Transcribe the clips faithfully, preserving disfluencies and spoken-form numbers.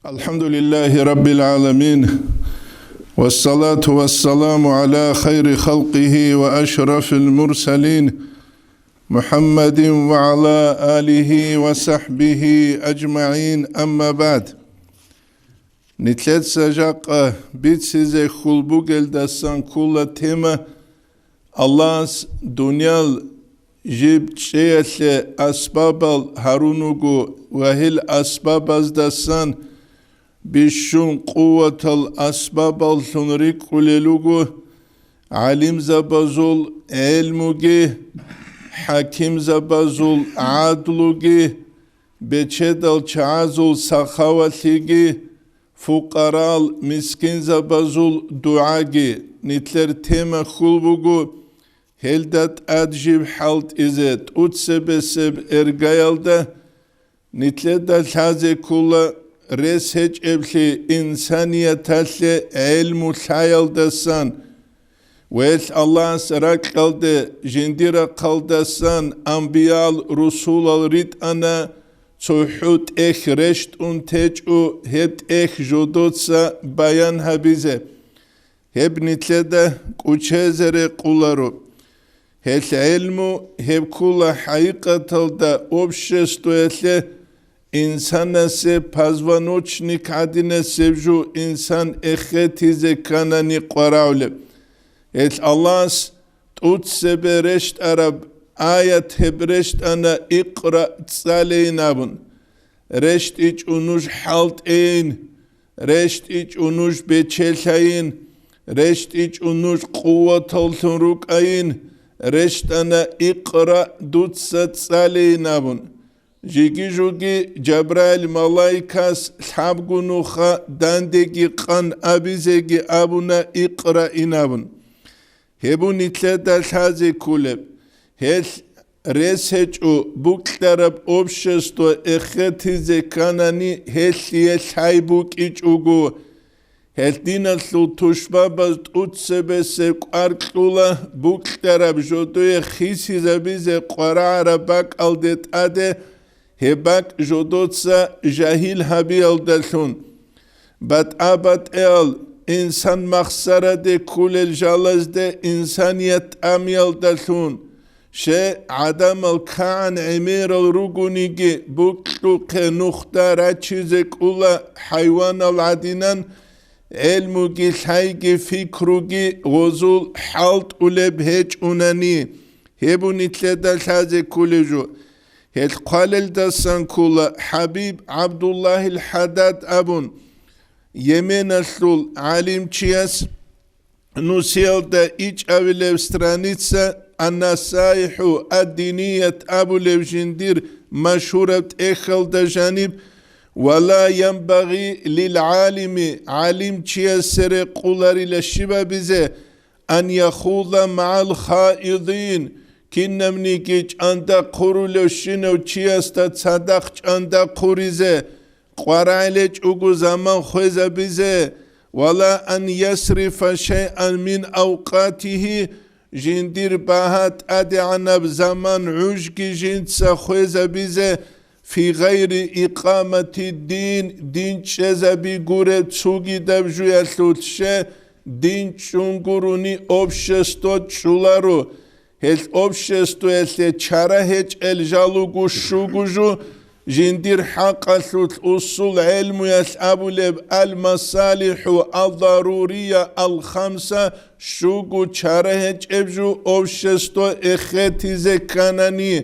الحمد لله رب العالمين، والصلاة والسلام على خير خلقه وأشرف المرسلين، محمد وعلى آله وصحبه أجمعين، أما بعد. Нилъеца жакъа бицизе хьул бугелдасан ккола тема: Аллагьас дуниял жиб чӀеялъе асбабал гьарун вуго ва гьел асбабаздасан бищун къуватал асбабаллъун рикӀкӀулел руго гӀалимзабазул гӀелмуги, хӀакимзабазул гӀадлуги, бечедал чагӀазул сахавалъиги, фукъарал мискинзабазул дугӀаги. Нилъер тема хьул буго гьелда тӀад жиб хӀалтӀизе тӀуцебесеб эргаялда. Нилъеда лъазе ккола рес гьечӀеблъи инсанияталъе гӀелму лъаялдасан, ва гьелъ Аллагьас ракьалде жиндир рахъалдасан анбиял-русулал ритӀана цохӀо тӀехь рещтӀун течӀо, гьеб тӀехь жодоца баян гьабизе. Гьеб нилъеда кӀучезе рекъоларо. Гьелъ гӀелму гьеб ккола хӀакъикъаталда обществоялъе инсанасе позвоночник гӀадинасеб жо инсан эхетизе кканани къварагӀулеб. Гьелъ Аллагьас тӀуцебе рещтӀараб аят гьеб рещтӀана: «Икъра», цӀалейин абун. РещтӀичӀо нуж хӀалтӀейин, рещтӀичӀо нуж бечелъайин, рещтӀичӀо нуж къуваталлъун рукӀайин, рещтӀана: «Икъра», дуца цӀалейин абун. Жиги-жуги Жабраил малаикас лъабго нуха дандеги къан абизеги абуна: «Икъра», ин абун. Гьеб нилъеда лъазе кколеб. Гьелъ рес гьечӀо букьараб общество эхетизе кканани гьелъие лъай букӀичӀого. Гьелъ диналъул тушбабаз тӀуцебесеб кӀвар кьула букьараб жодое хисизабизе къварагӀараб бакӀалде тӀаде, гьеб бакӀ жодоца жагьил гьабиялдалъун, батӀа-батӀиял инсан махсараде кколел жалазде инсаният тӀамиялдалъун, ще гӀадамал кагӀан гӀемерал ругониги, букьухъе нухда рачизе кӀула хӀайванал гӀадинан, гӀелмуги лъайги фикруги гъозул хӀалтӀулеб гьечӀунани, гьеб нилъеда лъазе кколеб жо. Гьелъ хъвалелдасан ккола ХӀабиб ГӀабдуллагьил ХӀаддад абун, Йеменалъул гӀалимчияс нусиялда ичӀабилеб страница «Ан-НасаихӀу ад-Диният» абулеб жиндир машгьураб тӀехьалда жаниб: «Ва ла янбагъи лил гӀалими», гӀалимчиясе рекъоларила щибабизе, «ан яхуда магӀал хаидин», кинабниги чӀанда хъурулевщинав чиясда цадахъ чӀанда хъуризе, къварагӀи лечӀого заман хвезабизе, «ва ла ан ясрифа шайъан мин авкъатихӀи», жиндир багьа тӀадегӀанаб заман гӀужги жинца хвезабизе, «фи гъайри икъамати дин», дин чӀезаби гуреб цугидаб жуялъулъ, ще дин чӀун гурони общество чӀоларо. Гьелъ обществоялъе чара гьечӀел жал руго щуго жо, жиндир хӀакъалъулъ усул гӀелмуялъ абулеб «Ал-масалиху ал-дарурия ал-хамса», щуго чара гьечӀеб жо общество эхетизе кканани.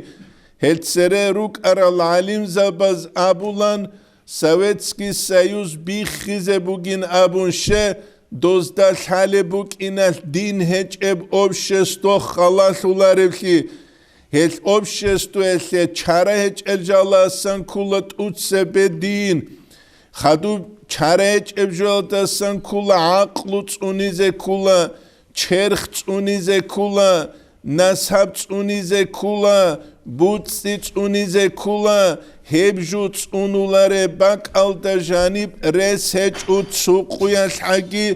Гьел цере рукӀарал гӀалимзабаз абулан, Советский Союз биххизе бугин абун, ще дозда лъалеб букӀиналъ дин гьечӀеб общество халалъулареблъи. Гьелъ обществоялъе чара гьечӀел жаласан ккола тӀуцебе дин. Хадуб чара гьечӀеб жоялдасан ккола гӀакълу цӀунизе ккола, черх цӀунизе ккола, насаб цӀунизе ккола, буцӀцӀи цӀунизе ккола, гьеб жо цӀунулареб бакӀалда жаниб рес гьечӀо цо къуялъхӀаги,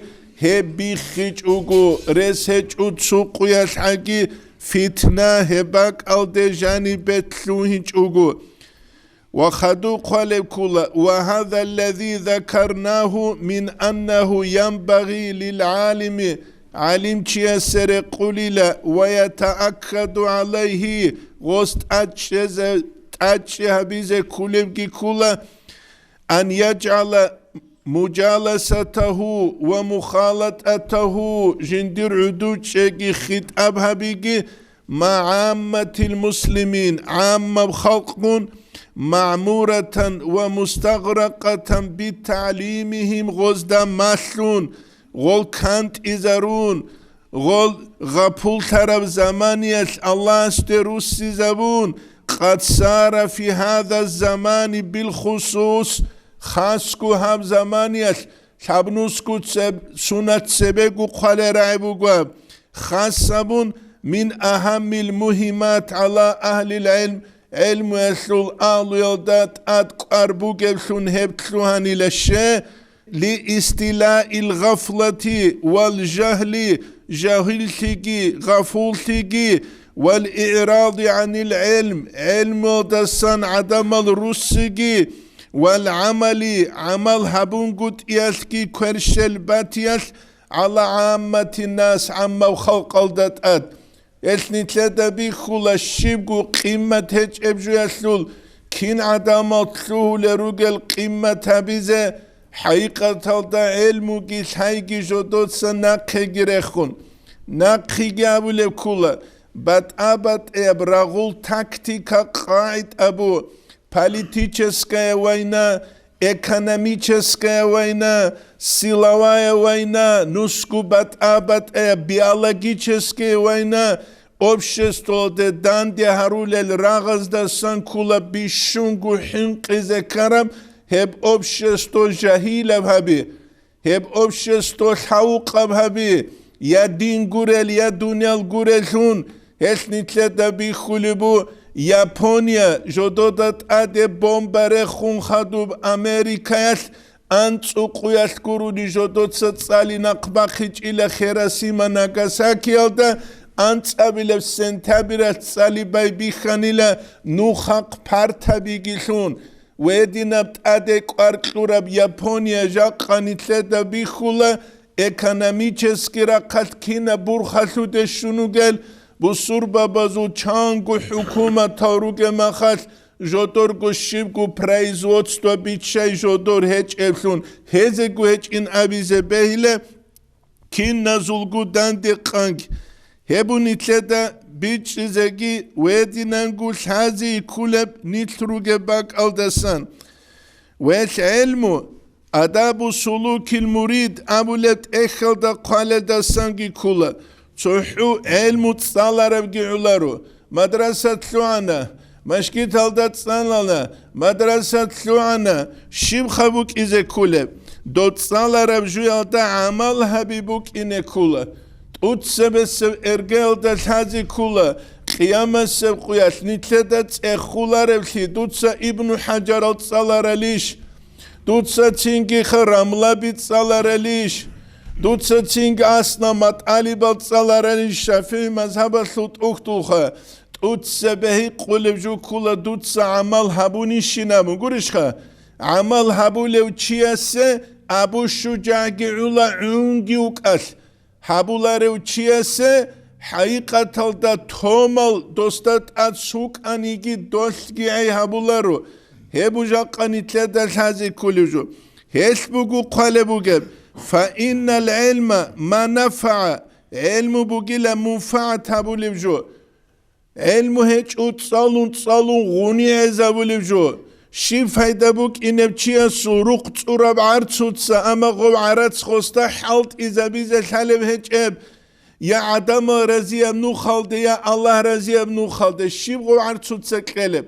гьеб биххичӀого, рес гьечӀо цо къуялъхӀаги, фитна гьеб бакӀалде жанибе лъугьинчӀого. Ва хадуб хъвалеб ккула: «Ва гьаза ллази закарнагьу мин аннагьу янбагъи лил гӀалими», гӀалимчиясе рекъулила ва ятааккаду гӀалайгьи, гъос тӀадчӀезе-, тӀадчӀи гьабизе кколебги ккула, ан яджгӀала мужаласатагьу ва мухалатӀатагьу, жиндир гӀодов чӀеги хитӀаб гьабиги, ма гӀамматил муслимин, гӀаммаб халкъгун, магӀмуратан ва мустагъракъатан битагӀлимигьим, гъозда малъун, гъол кантӀизарун, гъол гъапуллъараб заманиялъ Аллагьасде руссизабун, къад сара фи гьаза замани билхусус, хасго гьаб заманиялъ, лъабнусго цеб-, сунат цебего хъвалел рагӀи буго, хас абун, мин агьаммил мугьиммат гӀала агьлил гӀилм, гӀелмуялъул агьлуялда тӀад кӀвар бугеблъун гьеб лъугьанила ще, лиистилаил гъафлати вал жагьли, жагьиллъиги, гъафуллъиги, вал игӀради гӀанил гӀилм, гӀелмуялдасан гӀадамал руссиги, вал гӀамали, гӀамал гьабунгутӀиялъги кверщел батиялъ гӀала гӀамматиннас, гӀаммаб халкъалда тӀад. Гьелъ нилъеда бихьула щибго къимат гьечӀеб жуялъул, кин гӀадамал лъугьулел ругел къимат гьабизе, хӀакъикъаталда гӀелмуги лъайги жодоца нахъеги рехун. Нахъеги абулеб ккула, батӀа-батӀияб рагъул тактика, къагӀида абу, политическая война, экономическая война, силовая война, нусго батӀа-батӀаяб биологическая война, обществоялде данде гьарулел рагъаздасан ккула бищунго хӀинкъизе ккараб гьеб общество жагьилаб гьаби. Гьеб общество лъавукъаб гьаби, я дин гурел, я дуниял гуреллъун. Гьелъ нилъеда бихьулеб бу, Япония жодода тӀаде бомба рехун хадуб Америкаялъ анцӀукъуялъ гурони жодоца цӀали нахъ бахъичӀила Хиросима Нагасакиялда, анцӀабилеб сентябралъ цӀали байбихьанила нухахъ партабигилъун. Гьединаб тӀаде кӀвар кьураб Япония жакъа нилъеда бихьула, экономически рахъалъ кинаб бурхалъуде щун вугел, бусурбабазул чанго хӀукуматал ругеб махалъ, жодорго щибго производство биччай жодор гьечӀеблъун, гьезего гьечӀин абизе бегьилеб. Киназулго данде къанги. Гьеб нилъеда бичӀчӀизеги гьединанго лъази кколеб нилъ ругеб бакӀалдасан. Гьелъ гӀелму, адабу сулукил мурид абулеб тӀехьалда хъвалелдасанги ккола, цохӀо гӀелму цӀаларабги гӀоларо, мадрасат лъугӀана, машгиталда цӀалана, мадрасат лъугӀана, щибха букӀизе кколеб? Дов цӀалараб жуялда гӀамал гьаби букӀине ккола. ТӀуцебесеб эргеялда лъази ккола, къиямасеб къуялъ нилъеда цӀехолареблъи дуца Ибну ХӀаджарал цӀаларалищ? Дуца цинги Рамлаби цӀаларалищ? Дуца цинги Аслан МатӀалибал цӀаларалищ, ШафигӀи мазгьабалъул тӀухьдулха? ТӀуца бегьи къулеб жуккула дуца гӀамал гьабунищинаб, гурищха? ГӀамал гьабулев чиясе Абу ШужагӀги гӀула гӀунги вукӀалъ, гьабуларев чиясе хӀакъикъаталда томал досда тӀад сукӀаниги долъги гӀей гьабуларо. Гьеб жакъа нилъеда лъази кколев жо. Гьелъ буго хъвалеб бугеб: «Фаиннал гӀилма ма нафагӀа», гӀелму бугила мунфагӀат гьабулев жо. ГӀелму гьечӀо цӀалун-цӀалун гъунигӀезабулев жо. Щиб пайда букӀинеб чиясул рукъ цӀураб гӀарцуца, амма гъов гӀарац гъосда хӀалтӀизабизе лъалеб гьечӀеб, я гӀадамал разияб нухалде, я Аллагь разияб нухалде, щиб гъов гӀарцуца кьелеб?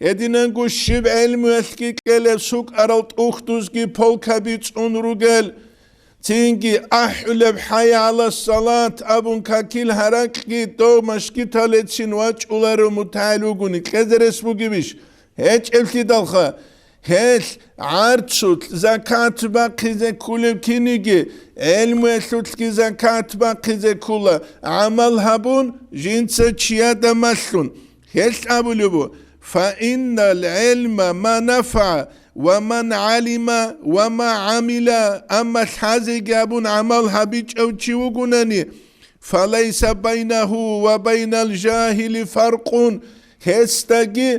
Гьединанго щиб гӀелмуялъги кьелеб, сукӀарал тӀухьдузги полкаби цӀун ругел, цинги ахӀулеб «ХӀайя гӀала салат» абун какил гьаракьги дов машгиталецин вачӀуларев мутагӀил вугони, кьезе рес бугебищ? ГьечӀеблъидалха, гьелъ гӀарцулъ закат бахъизе кколев киниги, гӀелмуялъулъги закат бахъизе ккола, гӀамал гьабун, жинца чияда малъун. Гьелъ абулеб бу: فإن العلم ما نفع ومن علم وما عمل, амма лъазеги абун гӀамал гьабичӀав чи вугунани, فليس بينه وبين الجاهل فرق, гьесдаги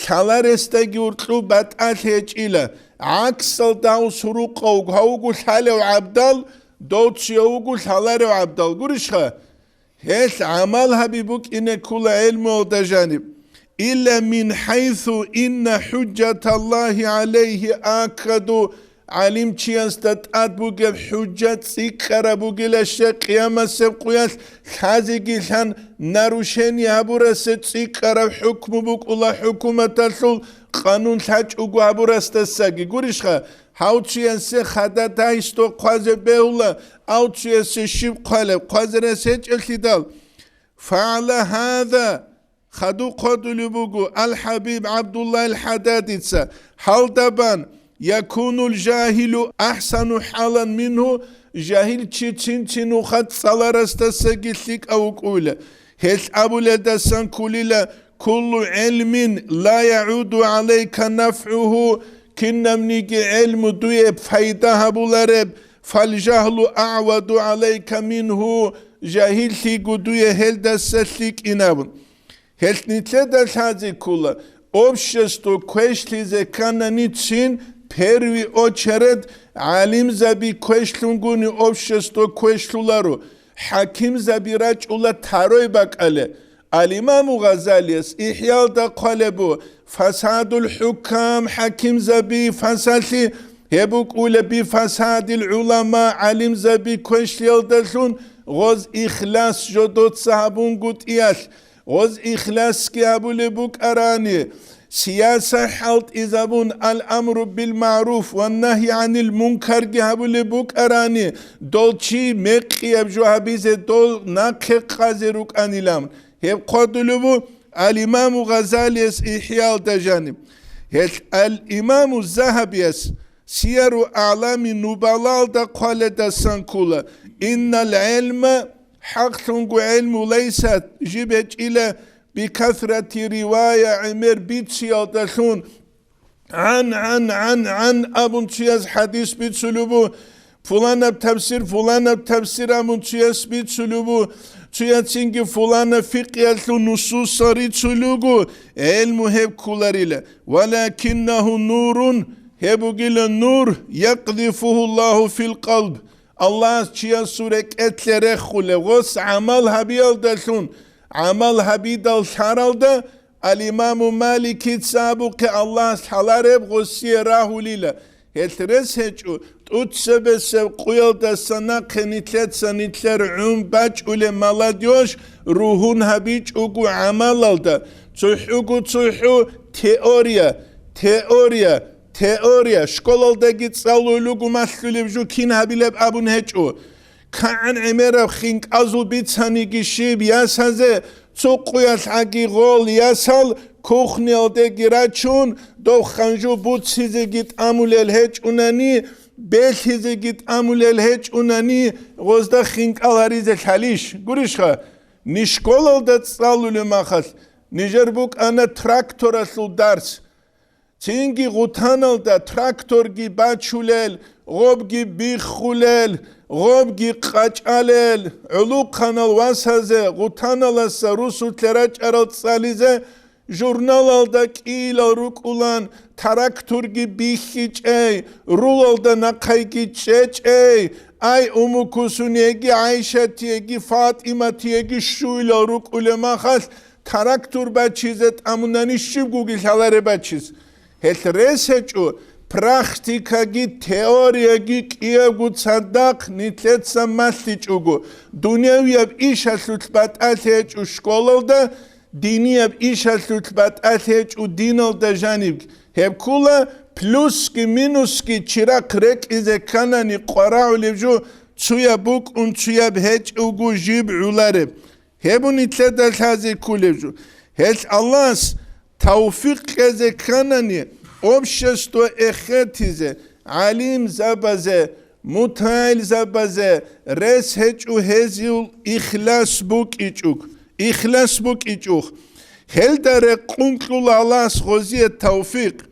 лъаларесдаги уркьуб батӀалъи гьечӀила, гӀаксалда гьав сурукъав гьавуго лъалев гӀабдал, дов цуяв вуго лъаларев гӀабдал. Гурищха? Гьелъ гӀамал гьаби букӀине ккула гӀелмуялда жаниб. إلا من حيث إن حجة الله عليه أكد, гӀалимчиясда тӀад бугеб хӀужжат цӀикӀкӀараб бугила щай къиямасеб къуялъ лъазеги лъан, нарушение гьабурасе цӀикӀкӀараб хӀукму букӀула хӀукуматалъул къанун лъачӀого гьабурасдасаги. Гурищха? Гьав цуясе хадат гьайсдо хъвазе бегьула, гьав цуясе щиб хъвалеб, хъвазарас гьечӀелъидал. فعلى هذا, хадуб хъвадулеб буго Ал-ХӀабиб ГӀабдулла Ал-ХӀададица, гьалда бан, يكون الجاهل أحسن حالا منه, жагьил чи цин-цин нуха цӀаларасдасаги лъикӀав вукӀула. Гьелъ абулелдасан кколила: كل علم لا يعود عليك نفعه, кинабниги гӀелму дуе пайда гьабулареб, فالجهل أعود عليك منه, жагьиллъиго дуе гьелдаса лъикӀин абун. Гьелъ нилъеда лъазе ккола, общество квешлъизе ккананицин первый очередь гӀалимзаби квешлъунгуни общество квешлъуларо, хӀакимзаби рачӀула тарой бакӀале. Ал-Имаму Гъазалияс ИхӀялда хъвалеб бу: فساد الحكام, хӀакимзаби фасалъи, гьеб букӀула بفساد العلماء, гӀалимзаби квешлъиялдалъун гъоз ихлас жодоца гьабунгутӀиялъ. Гъоз ихласги гьабулеб букӀарани, сияса хӀалтӀизабун, الأمر بالمعروف والنهي عن المنكرги гьабулеб букӀарани, дол чи мекъияб жо гьабизе дол нахъе къазе рукӀанилан. Гьеб хъвадулеб бу Ал-Имаму Гъазалияс ИхӀялда жаниб. Гьелъ Ал-Имаму Загьабияс Сияру АгӀлами Нубалалда хъваледасан ккула: إن العلم, хӀакълъунго гӀелму, ليس, жиб гьечӀила, بكثرة الرواية, гӀемер бициялдалъун, عن, عن, عن, عن абун цуяз хӀадис бицулеб бу, фуланаб тафсир, фуланаб тафсир абун цуяс бицулеб бу, цуяцинги фуланаб фикъиялъул нусусал рицулего, гӀелму гьеб кколарила. ولكنه نور, гьеб бугила нур, يقذفه الله في القلب, Аллагьас чиясул рекӀелъе рехулев, гъос гӀамал гьабиялдалъун, гӀамал гьабидал лъаралда, Ал-Имаму Маликица абухъе Аллагьас лъалареб гъосие рагьулила. Гьелъ рес гьечӀо, тӀуцебесеб къуялдаса нахъе нилъеца нилъер гӀун бачӀулеб молодёжь ругьун гьабичӀого гӀамалалда, цохӀого-цохӀо теория, теория, теория, школалдаги цӀалулел руго малъулеб жо кин гьабилеб абун гьечӀо. КигӀан гӀемераб хинкӀазул бицаниги щиб, ясазе цо къуялъ гӀаги гъол ясал кухниялдеги рачун, дов ханжу буцизеги тӀамулел гьечӀунани, белъизеги тӀамулел гьечӀунани, гъозда хинкӀал гьаризе лъалищ? Гурищха, ниж школалда цӀалулеб махалъ, нижер букӀана тракторалъул дарс. Цинги гъутаналда тракторги бачулел, гъобги биххулел, гъобги къачӀалел, гӀулухъанал васазе гъутаналаса русулъе рачӀарал цӀализе, журналалда кӀиилал рукӀулан, тракторги биххичӀей, рулалда нахъайги чӀечӀей, ай, Умму Кусумиеги ГӀайшатиеги ФатӀиматиеги щуйлал рукӀулеб махалъ, трактор бачизе тӀамунани щибгоги лъаларе бачиз. Гьелъ рес гьечӀо, практикаги теорияги кӀиябго цадахъ нилъеца малъичӀого, дуневияб ишалъулъ батӀалъи гьечӀо школалда, динияб ишалъулъ батӀалъи гьечӀо диналда жаниб. Гьеб ккула плюсги минусги чирахъ рекӀизе кканани къварагӀулеб жо, цуяб букӀун, цуяб гьечӀевго жиб гӀолареб. Гьеб нилъеда лъазе кколеб жо. Гьелъ Аллагьас тавфикъ кьезе кканани, общество эхетизе, гӀалимзабазе, мутагӀилзабазе рес гьечӀо гьезул ихлас букӀичӀого, ихлас букӀичӀого. Гьелда рекъун кьула Аллагьас гъозие тавфикъ.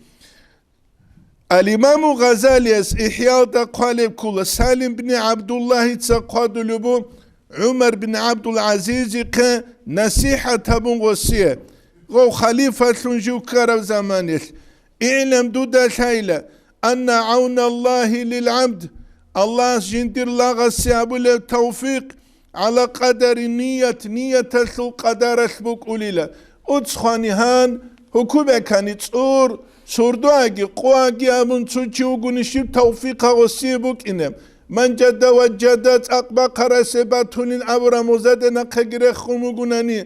Ал-Имаму Гъазалияс ИхӀялда хъвалеб ккула, Салим бни ГӀабдуллагьица хъвадулеб бу ГӀумар бин ГӀабдул-ГӀазизихъе насихӀат гьабун гъосие, гъов халифалъун жив ккараб заманалъ: «ИгӀлам, дуда лъайла, анна гӀавналлагьи лил-гӀабд, Аллагьас жиндир лагъасе гьабулеб тавфикъ, гӀала къадари ният, нияталъул къадаралъ букӀулила». Уцхъани гьан, гьукубекани цӀур, сурдуаги къуаги абун цо чи вугони щиб тавфикъ гъосие букӀине. Ман жада ва жада, цӀакъ бахъарасе батунин абураб мурзаде нахъеги рехун вугунани,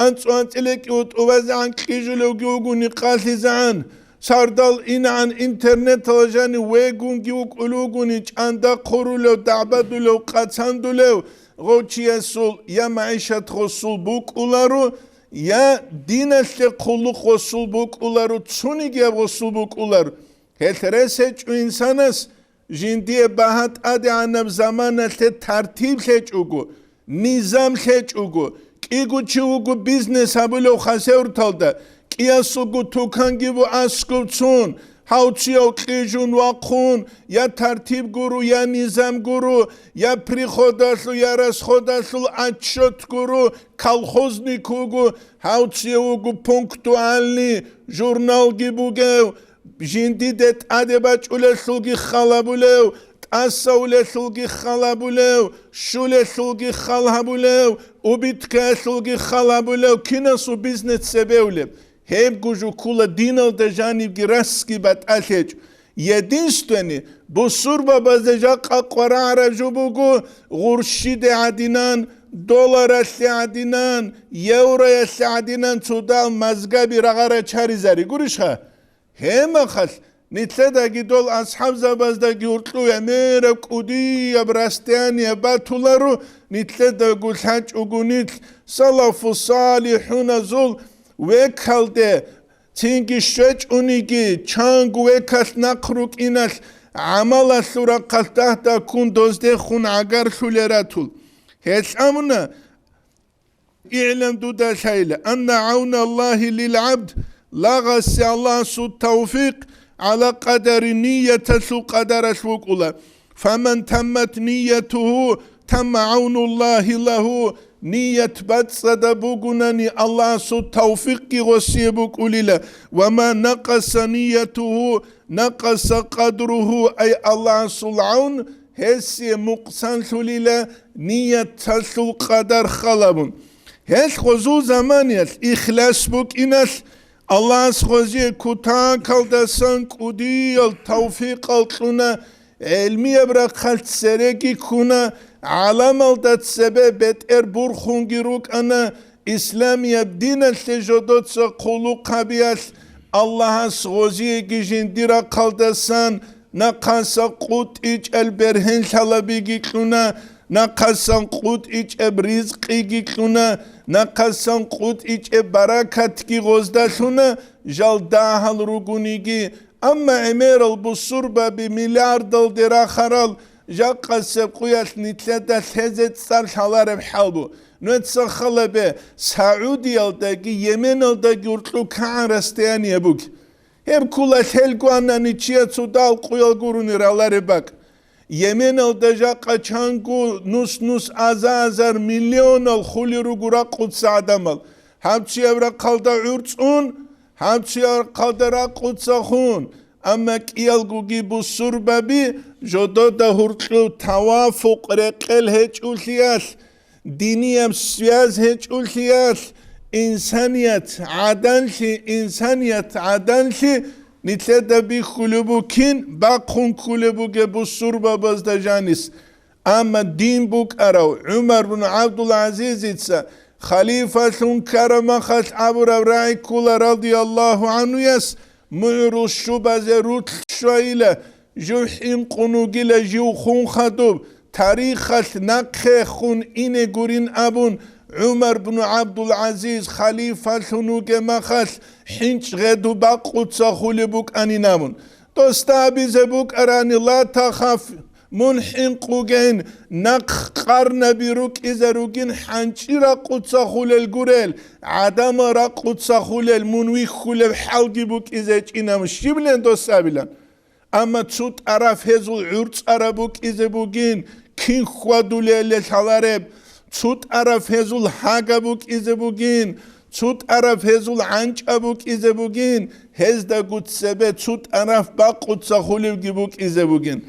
анцӀу-анцӀила кӀиго тӀубазегӀан кьижулевги вугони къалъизегӀан, сардал инегӀан интернеталда жанив вегунги вукӀулев вугони, чӀанда хъурулев, дагӀбадулев, къацандулев гъов чиясул я магӀишат гъосул букӀуларо, я диналъе хъулухъ гъосул букӀуларо, цунигияб гъосул букӀуларо. Гьелъ рес гьечӀо инсанас, жиндие багьа тӀадегӀанаб заманалъе тартиб лъечӀого, низам лъечӀого, кӀиго чи вуго бизнес гьабулев Хасавюрталда, кӀиясулго туканги бу аскӀов цун, гьав чияв кьижун вахъун, я тартиб гуро, я низам гуро, я приходалъул, я расходалъул отчет гуро, колхозник вуго, гьав чияв вуго пунктуальный, журналги бугев, жиндиде тӀаде бачӀулелъулги халабулев, тӀасавулелъулги халабулев, щулелъулги халгьабулев, убиткаялъулги халабулев, кинасул бизнес цебе улеб? Гьебго жо ккула диналда жанибги расги батӀалъ гьечӀо. Единственный, бусурбабазда жакъа къварагӀараб жо буго, гъурщиде гӀадинан, долларалъе гӀадинан, евроялъе гӀадинан цодал мазгаби рагъарачаризари гурищха? Гьебмахалъ, нилъедаги дол асхӀабзабаздаги гьоркьов гӀемераб кӀудияб расстояние батуларо, нилъедаго лъачӀого нилъ салафу салихӀуназул векалде, цинги щвечӀониги, чанго векалъ нахъ рукӀиналъ гӀамалалъул рахъалъ дагь-дагьккун доздехун гӀагарлъулел ратул. Гьелъ абуна, ИгӀлам, дуда лъайла, анна гӀавналлагьи лил-гӀабд, лагъасе Аллагьасул тавфикъ гӀала къадари нияталъул къадаралъ вукӀула. Фаман таммат ниятугьу, тамма гӀавнуллагьи лагьу, ният бацӀцӀадаб бугунани, Аллагьасул тавфикъги гъосие букӀулила. Ва ма накъаса ниятугьу, накъаса къадругьу, ай Аллагьасул гӀавн гьесие мукъсанлъулила нияталъул къадар халабун. Гьелъ гъозул заманиялъ ихлас букӀиналъ, Аллагьас гъозие кутакалдасан кӀудиял тавфикъал кьуна, гӀелмияб рахъалъ цереги ккуна, гӀаламалда цебе бетӀер бурхунги рукӀана, исламияб диналъе жодоца хъулухъ гьабиялъ Аллагьас гъозиеги жиндир рахъалдасан нахъасан къутӀичӀеб бергьенлъалабиги кьуна, нахъасан къутӀичӀеб ризкъиги кьуна, нахъасан къутӀичӀеб баракатги гъозда лъуна, жал дагьал ругониги. Амма гӀемерал бусурбаби миллиардалде рахарал жакъасеб къуялъ нилъеда лъезе цӀар лъалареб хӀал бу. Нуеца халабе, Саудиялдаги Йеменалдаги уркьу кагӀан расстояние буги. Гьеб ккула лъелгванани чияцу далкъуял гурони ралареб бакӀ. Йеменалда жакъа чанго нус-нус аза-азар миллионал хулел руго ракъуца гӀадамал. Гьаб чияв рахъалда гӀурцӀун, гьаб чияв рахъалда ракъуца хун. Амма кӀиялгоги бусурбаби жодода гьуркьув тавафукъ рекъел гьечӀулъиялъ, динияб связь гьечӀулъиялъ, инсаният гӀаданлъи, инсаният гӀаданлъи нилъеда бихьулеб букин, бахъун кколеб бугеб бусурбабазда жанис. Амма дин букӀарав ГӀумар бун ГӀабдул-ГӀазизица халифалъун ккарамахалъ абураб рагӀи ккула радияллагьу гӀанхуяс, мугӀрул щубазе рулъ щвайила, жив хӀинкъун вугила, жив хун хадуб, тарихалъ нахъе хун ине гурин абун, ГӀумар бну ГӀабдул-ГӀазиз халифалъун вугеб махалъ хӀинчӀ гъеду бакъуца хулеб букӀанин абун. Досда абизе букӀарани: «Ла тахаф, Мун хӀинкъугейин, нахъ къарнаби рукӀизе ругин, хӀанчӀи ракъуца хулел гурел, гӀадамал ракъуца хулел, мун вихьулеб хӀалги букӀизе гьечӀина, щибилан дос абилан. Амма цо тӀараф гьезул гӀурцӀараб букӀизе бугин, кин хьвадулеле лъалареб, цо тӀараф гьезул гьагаб букӀизе бугин, цо тӀараф гьезул гӀанчӀаб букӀизе бугин, гьездаго цебе цо тӀараф бакъуца хулевги букӀизе бугин.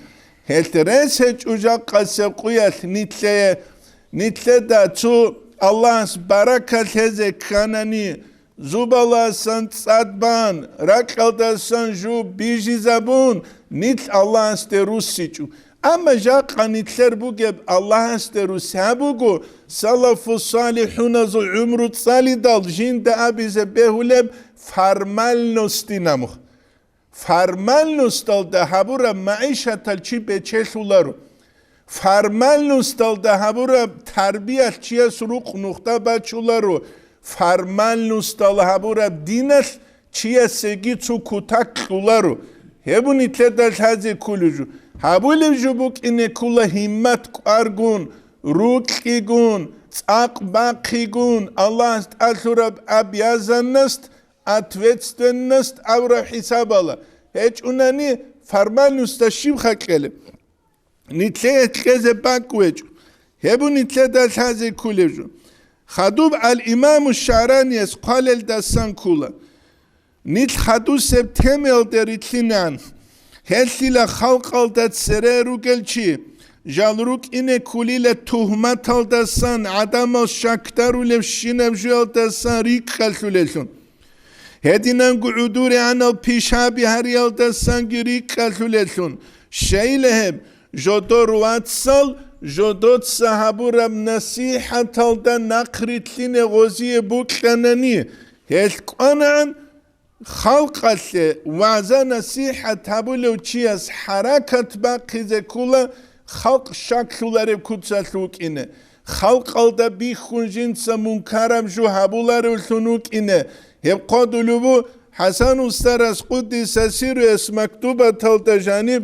Гьелъ рес гьечӀо жакъасеб къуялъ нилъее, нилъеда цо Аллагьас баракат лъезе кканани, зубаласан цӀад бан, ракьалдасан жо бижизабун, нилъ Аллагьасде руссичӀо. Амма жакъа нилъер бугеб Аллагьасде русса буго, салафу салихӀуназул гӀумру цӀалидал жинда абизе бегьулеб формальности намух. Формальносталда гьабураб магӀишатал чи бечелъуларо. Формальносталда гьабураб тарбиялъ чияс рукъ нухда бачуларо. Формальностал гьабураб диналъ чиясеги цо кутак кьуларо. Гьеб нилъеда лъазе кколеб жо. Гьабулеб жо букӀине ккола гьиммат кӀваргун, рукьигун, цӀакъ бахъигун, Аллагьас тӀалъураб обязанность, ответственность абураб хӀисабала. ГьечӀунани формальностьда щиб хакӀалеб? Нилъее кьезе бакӀ гьечӀо. Гьеб нилъеда лъазе кколеб жо. Хадуб ал-Имаму ШагӀраниялъ хъвалелдасан ккола. Нилъ хадусеб темаялде рилълъинегӀан. Гьелъила халкъалда цере ругел чи, жал рукӀине кколила тугьматалдасан, гӀадамал щакдарулебщинаб жоялдасан рикӀкӀалъулелъул. Гьединанго гӀодорегӀанал пишаби гьариялдасанги рикӀкӀалъулелъул. Щайила гьеб, жодор вацал жодоца гьабураб насихӀаталда нахърилълъине гъозие букьанани, гьелъ кӀванагӀан халкъалъе вагӀза-насихӀат гьабулев чияс хӀаракат бахъизе ккола халкъ щаклъулареб куцалъ вукӀине, халкъалда бихьун жинца мункараб жо гьабуларевлъун вукӀине. Гьеб хъодулеб бу ХӀасан устарас, къуддиса сирругьу, мактубаталда жаниб,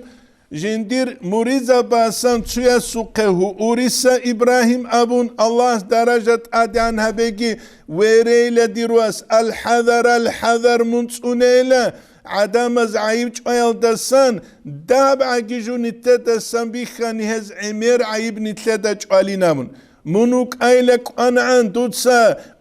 жиндир муридзабасан цуясухъе гьуриса Ибрагьим абун, Аллагьас даража тӀадегӀан гьабеги, верейла дир вас, алхӀазар, алхӀазар, мун цӀунейла, гӀадамаз гӀайиб чӀваялдасан, дагьаб гӀаги жо нилъедасан бихьани, гьез гӀемер гӀайиб нилъеда чӀвалин абун. Мун вукӀайла кӀванагӀан дуца,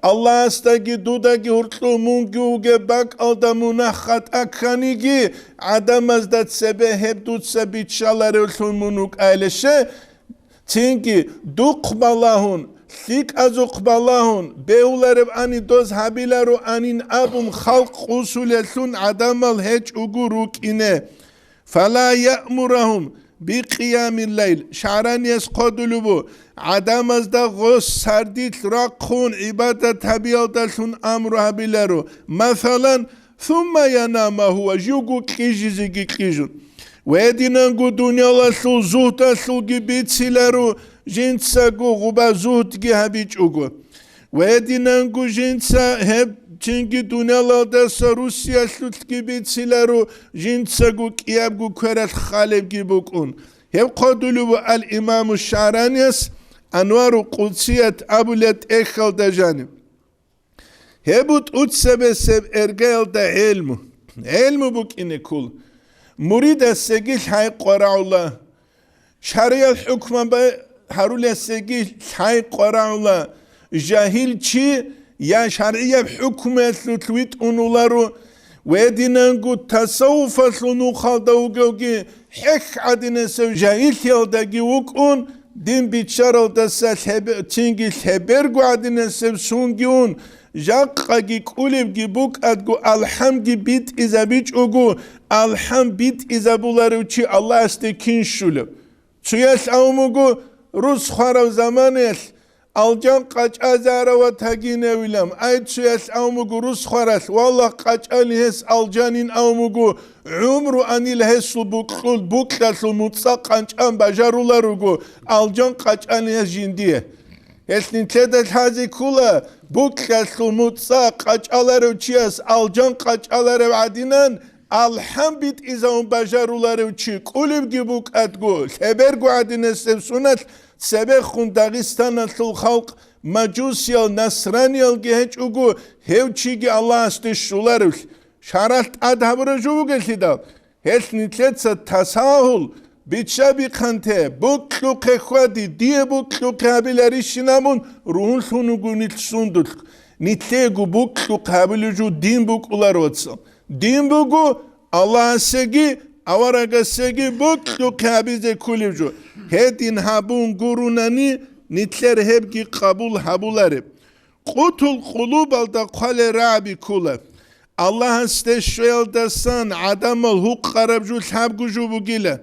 Аллагьасдаги дудаги гьоркьов мунги вугеб бакӀалда мунагь-хатӀа кканиги, гӀадамазда цебе гьеб дуца биччаларевлъун мун вукӀайла, ще? Цинги духъ балагьун, лъикӀазухъ балагьун, бегьулареб ани доз гьабиларо анин абун халкъ къусулелъун гӀадамал гьечӀого рукӀине. Фала яъмурагьум бикъиямил лайл, ШагӀранияс хъодулеб бу, гӀадамазда гъос сардилъ рахъун гӀибадат гьабиялдалъун амру гьабиларо, масалан, сумма янама гьува, живго кьижизеги кьижун. Ва гьединанго дуниялалъул зугьдалъулги бициларо, жинцаго гъуба зугьдги гьабичӀого. Ва гьединанго жинца гьеб чинги дуниялалдаса руссиялъулъги бициларо, жинцаго кӀиябго квералъ халебги букӀун. Гьеб хъодулев ву ал-Имаму ШагӀранияс Анвару Къудсият абулеб тӀехьалда жаниб. Гьеб бу тӀуцабесеб эргаялда гӀелму. ГӀелму букӀине ккола. Муридасеги лъай къварагӀула. ШаргӀиял хӀукмаби гьарулесеги лъай къварагӀула. Жагьил чи я шаргӀияб хӀукмуялъулъ витӀунуларо, ва гьединанго тасаввуфалъул нухалда вугевги хӀехь гӀадинасев жагьиллъиялдаги вукӀун, дин биччаралдаса лъебе-, цинги лъеберго гӀадинасев сунги ун, жакъаги кӀулебги букӀадго алхӀамги битӀизабичӀого, алхӀам битӀизабуларев чи Аллагьасде кин щулев? Цуялъ авун буго, рус хварав заманаялъ алжан къачӀазе арават гьагинавилан. Ай, цуялъ авун буго рус хваралъ, валлагь, къачӀани гьес алжанин авун буго, гӀумру анила гьесул букьул, букьалъул муцӀа къанчӀан бажаруларуго, алжан къачӀани гьес жиндие. Гьелъ нилъеда лъазе ккола, букьалъул муцӀа къачӀаларев чияс алжан къачӀаларев гӀадинан, алхӀам битӀизавун бажаруларев чи кӀулевги букӀадго, лъеберго гӀадинасеб соналъ цебехун Дагъистаналъул халкъ мажусиял, насраниялги гьечӀого, гьев чиги Аллагьасде щоларевлъи, шаргӀалъ тӀад гьабураб жо бугелъидал, гьелъ нилъеца тасагьул, бичча-бихъанте, букьухъе хьвади, дие букьухъе гьабиларищин абун ругьунлъун вуго нилъ сундулъ. Нилъего букьухъе гьабулеб жо дин букӀуларо, вацал. Дин буго Аллагьасеги аварагасеги букьухъе гьабизе кколеб жо. Гьедин гьабун гурунани, нилъер гьебги къабул гьабулареб. Къутул къулубалда хъвалел рагӀаби ккола. Аллагьасде щвеялдасан гӀадамал гьукъараб жо лъабго жо бугила.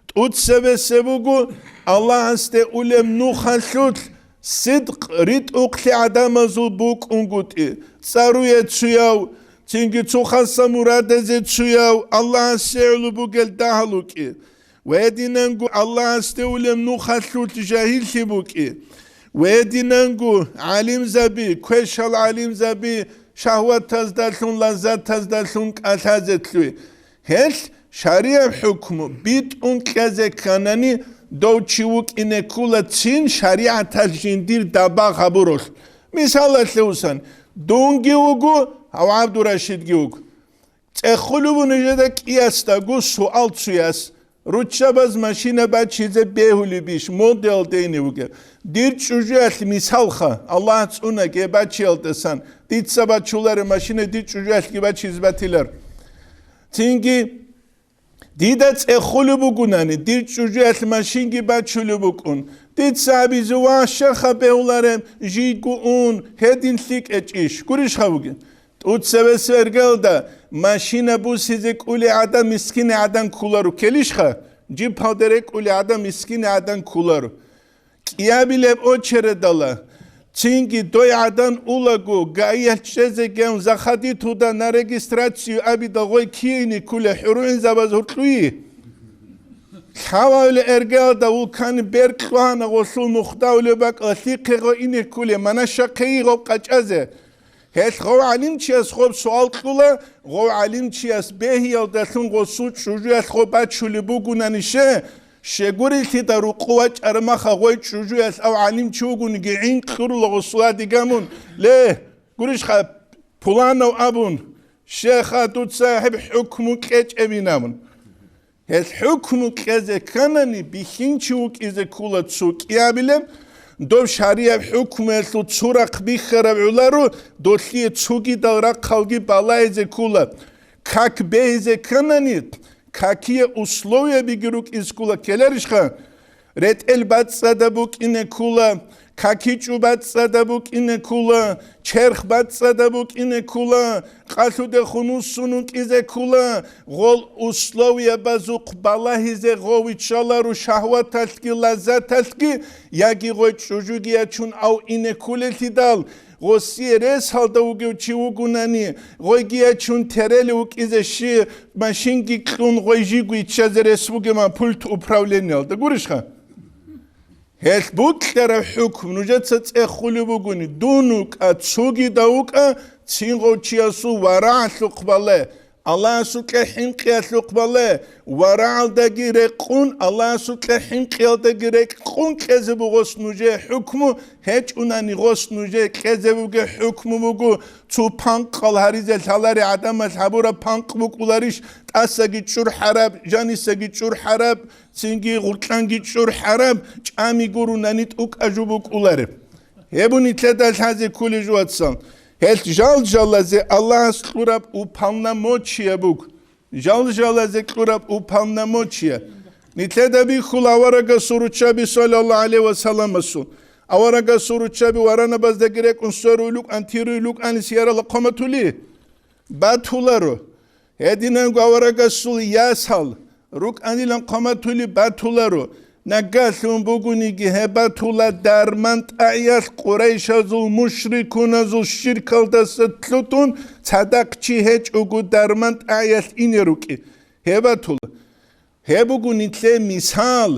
ТӀуцебесеб буго Аллагьасде улеб нухалъулъ сидкъ ритӀухълъи гӀадамазул букӀунгутӀи, цӀаруе цуяв, цинги цо хаса мурадазе цуяв Аллагьасе гӀоло бугел дагьал вукӀи. Ва гьединанго Аллагьасде улеб нухалъулъ жагьиллъи букӀи. Ва гьединанго гӀалимзаби, квешал гӀалимзаби шагьватаздалъун, лаззатаздалъун кӀалъазе лъугьи. Гьелъ шаригӀаб хӀукму битӀун кьезе кканани, дов чи вукӀине ккола цин шаригӀаталъ жиндир дабагъ гьабуралъ. Мисалалъе усан, дунги вуго, гьав ГӀабдурашидги вуго. ЦӀехулев вуго нужеда кӀиясдаго суал цуяс, руччабаз машина бачизе бегьулебищ, модиялда ине вугеб? Дир чӀужуялъ мисалха, Аллагь цӀунаге бачиялдасан, дица бачулареб машина дир чӀужуялъги бачизе батилар. Цинги, дида цӀехулеб бугунани, дир чӀужуялъ машинги бачулеб букӀун, дица абизе ващаха бегьулареб, жийго ун, гьедин лъикӀечӀищ, гурищха бугеб? ТӀуцебесеб эргалда машина бусизе кӀулей гӀадан мискиней гӀадан кколаро, ккелищха? Жиб гьалде рекӀулей гӀадан мискиней гӀадан кколаро. КӀиабилеб очередала, цинги дой гӀадан улаго, ГАИялъ чӀезегиян заходитуда на регистрацию абидал гъой киене ккулей хӀурулгӀинзабаз гьоркьуе. Лъаваулей эргалда вулкан бер кьвана гъолъул мухдаулеб бакӀалъихъе гъо ине ккулей, манащахъейи гъоб къачӀазе. Гьелъ гъов гӀалимчияс гъоб суал кьула, гъов гӀалимчияс бегьиялдалъун гъосул чӀужуялъ гъо бачулеб бугунани ще, щегурелъида рукъу вачӀараб маха гъой чӀужуялъ ав гӀалимчи вугониги гӀин кьурула гъосуладигамун, ле, гурищха, пуланав абун, щеха, дуца гьеб хӀукму кьечӀебинабун. Гьел хӀукму кьезе кканани, бихьинчи вукӀизе ккула цо кӀиабилеб, доб шаригӀаб хӀукмуялъул цо рахъ бихьараб гӀоларо, долъие цогидал рахъалги балагьизе ккула, как бегьизе кканани, какие условиябиги рукӀизе ккула, ккеларищха? РетӀел бацӀцӀадаб букӀине ккула, какичӀу бацӀцӀадаб букӀине ккула, черх бацӀцӀадаб букӀине ккула, къалъудехун вуссун вукӀизе ккула, гъол условиябазухъ балагьизе гъов виччаларо шагьваталъги лаззаталъги, яги гъой чӀужуги ячун ав ине ккулелъидал, гъосие ресалда вугев чи вугунани, гъойги ячун терелев вукӀизе щи, машинги кьун гъой жиго иччазе рес бугеман пульт управлениялда. Гурищха? Гьелъ букьараб хӀукм нужеца цӀехулеб бугони, дун вукӀа, цогидав вукӀа, цин гъов чиясул варагӀалъухъ бале, Аллагьасукьа хӀинкъиялъухъ бале, варагӀалдаги рекъун, Аллагьасукьа хӀинкъиялдаги рекъун кьезе бугос нужее хӀукму, гьечӀунани гъос нужее кьезе буге хӀукму буго, цо панкъал гьаризе лъалари гӀадамал гьабураб панкъ букӀуларищ, тӀасаги чӀурхӀараб, жанисаги чӀурхӀараб, цинги гъуркьанги чӀурхӀараб, чӀами гурунани тӀукӀа жо букӀулареб. Гьеб нилъеда лъазе кколей жо, вацал. Гьелъ жал-жалазе Аллагьас кьураб уполномочия буго. Жал-жалазе кьураб уполномочия. Нилъеда бихьула аварагасул руччаби, саллаллагьу гӀалайгьи ва салламасул. Аварагасул руччаби варанабаздаги рекӀун сверуй лукӀан, тируй лукӀани сиярала хъоматули? Батуларо. Гьединанго аварагасул ясал рукӀанилан хъаматули батуларо. Нагагьлъун бугониги гьеб батула дарман тӀагӀиялъ Къурайшазул, мушрикуназул щиркалдаса лъутун цадахъ чи гьечӀого дарман тӀагӀиялъ ине рукӀи. Гьеб батула. Гьеб буго нилъее мисал,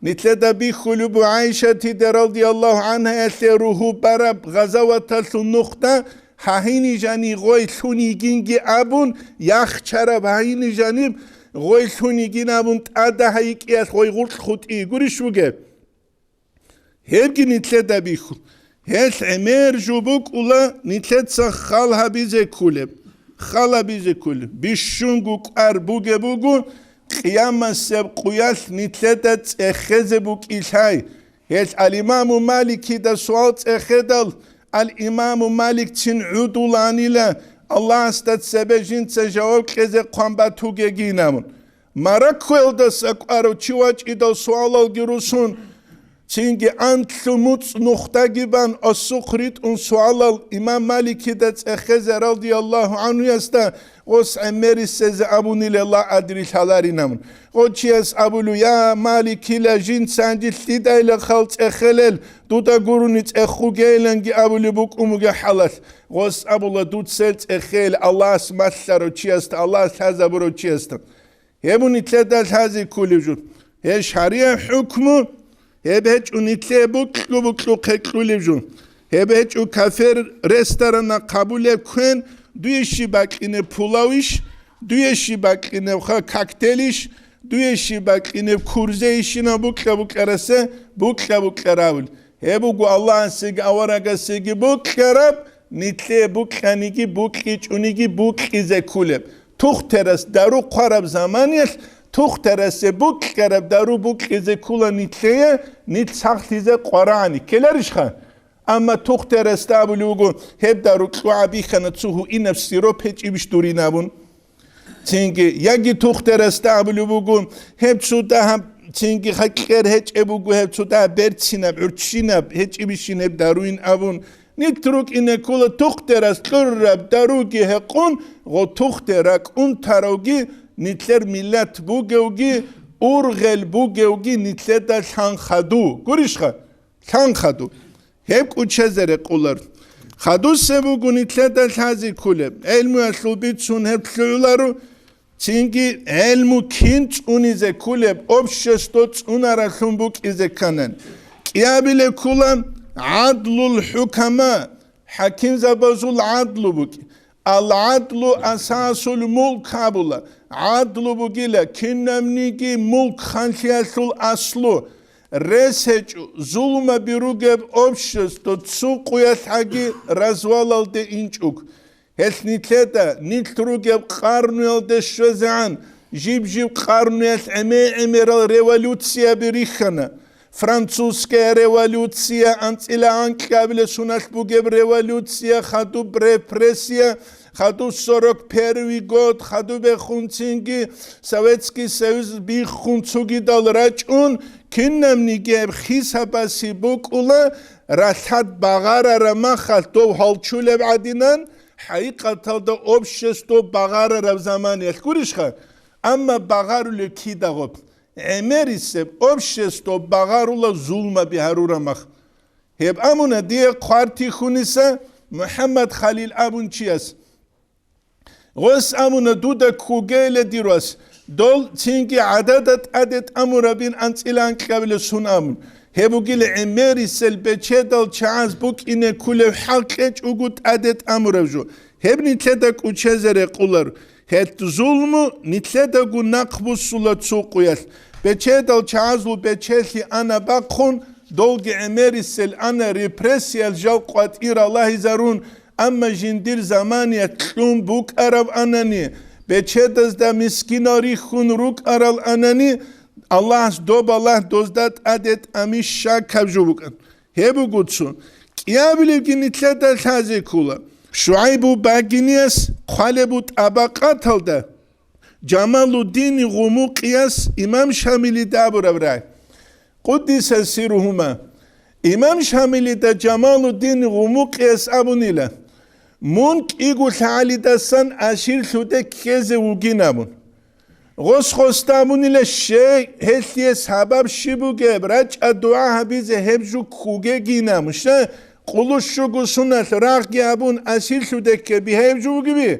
нилъеда бихьулеб буго ГӀайшатида радияллагьу гӀангьаялъе ругьу бараб гъазаваталъул нухда гьагьини жаниб гъой лъун йигинги абун, яхчараб гьагьини жаниб гъой лъун йигин абун тӀада гьайикӀиялъ гъой гъуркь хутӀи гурищ бугеб? Гьебги нилъеда бихьу. Гьелъ гӀемер жо букӀула нилъеца хал гьабизе кколеб. Хал гьабизе кколеб. Бищунго кӀвар бугеб буго, къиямасеб къуялъ нилъеда цӀехезе букӀилъай. Гьелъ ал-Имаму Маликида суал цӀехедал, ал-Имаму Маликцин гӀудуланила, Аллагьасда цебе жинца жаваб кьезе хъван батугегинамун. Мароккоялдаса кӀварав чи вачӀидал суалалги русун, цинги анлъу муцӀ нухдаги бан, осухъ ритӀун суалал имам Маликида цӀехезе радияллагьу гӀанхуясда гъос гӀемерисезе абунила ла адри лъаларинамун. Гъочияс абулев: «Я, Маликила, жинца гьанже лъидайила хал цӀехелел, дуда гурони цӀехугейиланги», абулеб букӀун бугеб хӀалалъ, гъос абула: «Дуцел цӀехейил Аллагьас малъарав чиясда, Аллагьас лъазабурав чиясда». Гьеб нилъеда лъазе кколеб жо. Гьеб шаригӀат хӀукму, гьеб гьечӀо нилъее букьу-букьухъе кьолеб жо. Гьеб гьечӀо кафер ресторана хъабулеб квен, дуе щиб бакьинеб пулавищ, дуе щиб бакьинеб ха коктейлищ, дуе щиб бакьинеб курзейищина букьа-букьарасе букьа-букьаравул. Гьеб буго Аллагьасеги аварагасеги букьараб, нилъее букьаниги букьичӀониги букьизе кколеб. Тухтерас дару хъвараб заманиялъ тухтерасе букьараб дару букьизе ккола нилъее, нилъ сахлъизе къварагӀани ккеларищха? Амма тухтерасда абулев вуго: «Гьеб дару кьугӀа бихьана цо гьуинаб сироп гьечӀебищ дурин», абун. Цинги, яги тухтерасда абулеб буго, гьеб цо дагьаб, цинги хакӀкӀер гьечӀеб буго, гьеб цо дагьаб берцинаб, гӀурччинаб гьечӀебищин гьеб даруин абун, нилъ рукӀине ккола тухтерас кьураб даруги гьекъун, гъо тухтер ракӀун таравги, нилъер миллат бугевги, ургъел бугевги нилъеда лъан хаду. Гурищха? Лъан хаду. Гьеб кӀучезе рекъолар. Хадусеб буго нилъеда лъазе кколеб. ГӀелмуялъул бицун гьеб лъугӀуларо, цинги гӀелму кин цӀунизе кколеб, общество цӀунаралъун букӀизе кканан. КӀиабилеб ккола гӀадлул хӀукама, хӀакимзабазул гӀадлу букӀи. Ал-гӀадлу асасул мулк абула. ГӀадлу бугила кинабниги мулк ханлъиялъул аслу. Рес гьечӀо, зулмаби ругеб общество цо къуялъ гьаги развалалде инчӀого. Гьелъ нилъеда, нилъ ругеб къарнуялде щвезегӀан, жиб-жиб къарнуялъ гӀемер-гӀемерал революцияби рихьана. Французская революция, анцӀила анкьабилеб соналъ бугеб революция, хадуб репрессия, хадуб сорок первый год, хадуб бехунцинги Советский Союз биххун цогидал рачӀун, кинабниги гьеб хисабаси букӀула, ралъад багъарараб махалъ дов гьалчулеб гӀадинан, хӀакъикъаталда общество багъарараб заманиялъ гурищха? Амма багъарулеб кидагъоб? ГӀемерисеб общество багъарула зулмаби гьарураб мах. Гьеб амуна дие хъвартихьуниса МухӀаммад Халил абун чияс. Гъос амуна дуда ккугейила дир вас, дол цинги гӀадада тӀаде тӀамурабин анцӀила анкьабилеб сун абун. Гьеб бугила гӀемерисел бечедал чагӀаз букӀине кколеб хӀакъ кьечӀого тӀаде тӀамураб жо. Гьеб нилъеда кӀучезе рекъолар. Гьелъ зулму нилъедаго нахъ буссула цо къуялъ. Бечедал чагӀазул бечелъи ана бахъун, долги гӀемерисел ана репрессиял жал къватӀир ралагьизарун, амма жиндир заманиялъ кьун букӀараб анани, бечедазда мискинал рихьун рукӀарал анани, Аллагьас добалахь дозда тӀаде тӀами щакаб жо букӀан. Гьеб буго цо. КӀиабилебги нилъеда лъазе ккола. ШугӀайбу Багинияс хъвалебу тӀабакъаталда Жамалуддин Гъумукъияс имам Шамилида абураб рагӀи. Къуддиса сирругьума. Имам Шамилида Жамалуддин Гъумукъияс абунила: «Мун кӀиго лъагӀалидасан асирлъуде ккезе вугин», абун. Гъос-гъосда абунила: «Щай, гьелъие сабаб щиб бугеб, рачӀа дугӀа гьабизе гьеб жо ккугегина, муша, къулущуго суналъ рагъги абун асирлъуде ккеби гьеб жо бугеби?»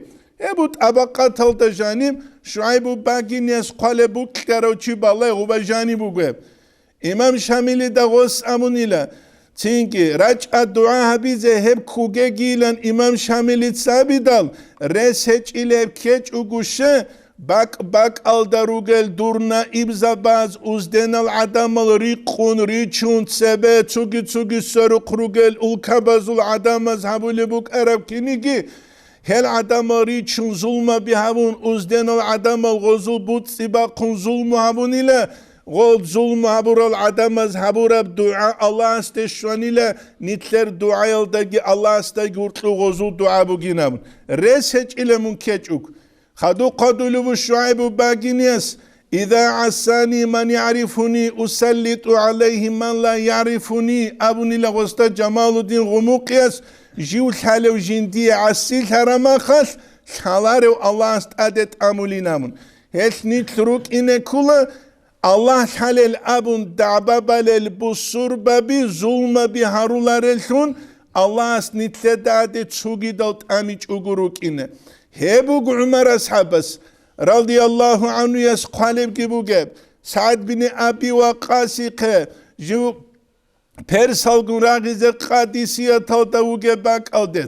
Гьеб тӀабакъаталда жаниб ШугӀайбу Багинияс хъвалеб букьарав чи балай гъуба жаниб бугеб. Имам Шамилида гъос абунила: Цинги рачӀа дугӀа гьабизе гьеб ккугегийилан имам Шамилица абидал, рес гьечӀила гьеб ккечӀого, щай, бакӀ-бакӀалда ругел дур наибзабаз, узденал гӀадамал рикъун, ричун, цебе цуги-цуги сверухъ ругел улкабазул гӀадамаз гьабулеб букӀараб киниги, гьел гӀадамал ричун зулмаби гьабун, узденал гӀадамал гъозул буцӀцӀи бахъун зулму гьабунила, гъол зулму гьабурал гӀадамаз гьабураб дугӀа Аллагьасде щванила, нилъер дугӀаялдаги Аллагьасдаги гьоркьов гъозул дугӀа бугин абун. Рес гьечӀила мун ккечӀого. Хадуб хъвадулеб буго ШугӀайбу багинияс: «Иза гӀассани ман ягӀрифуни, усаллитӀу гӀалайгьи ман ла ягӀрифуни», абунила гъосда Жамалудин Гъумукъияс, жив лъалев жиндие гӀасилъараб мехалъ, лъаларев Аллагьас тӀаде тӀамулин абун. Гьелъ нилъ рукӀине ккола, Аллагь лъалел абун дагӀба балел бусурбаби, зулмаби гьарулареллъун, Аллагьас нилъеда тӀаде цогидал тӀамичӀого рукӀине. Гьеб буго ГӀумар асхӀабас, радияллагьу гӀанхуяс, хъвалебги бугеб, СагӀд бин Аби Вакъасихъе, жив Персалгун рагъизе Къадисияталда вугеб бакӀалде.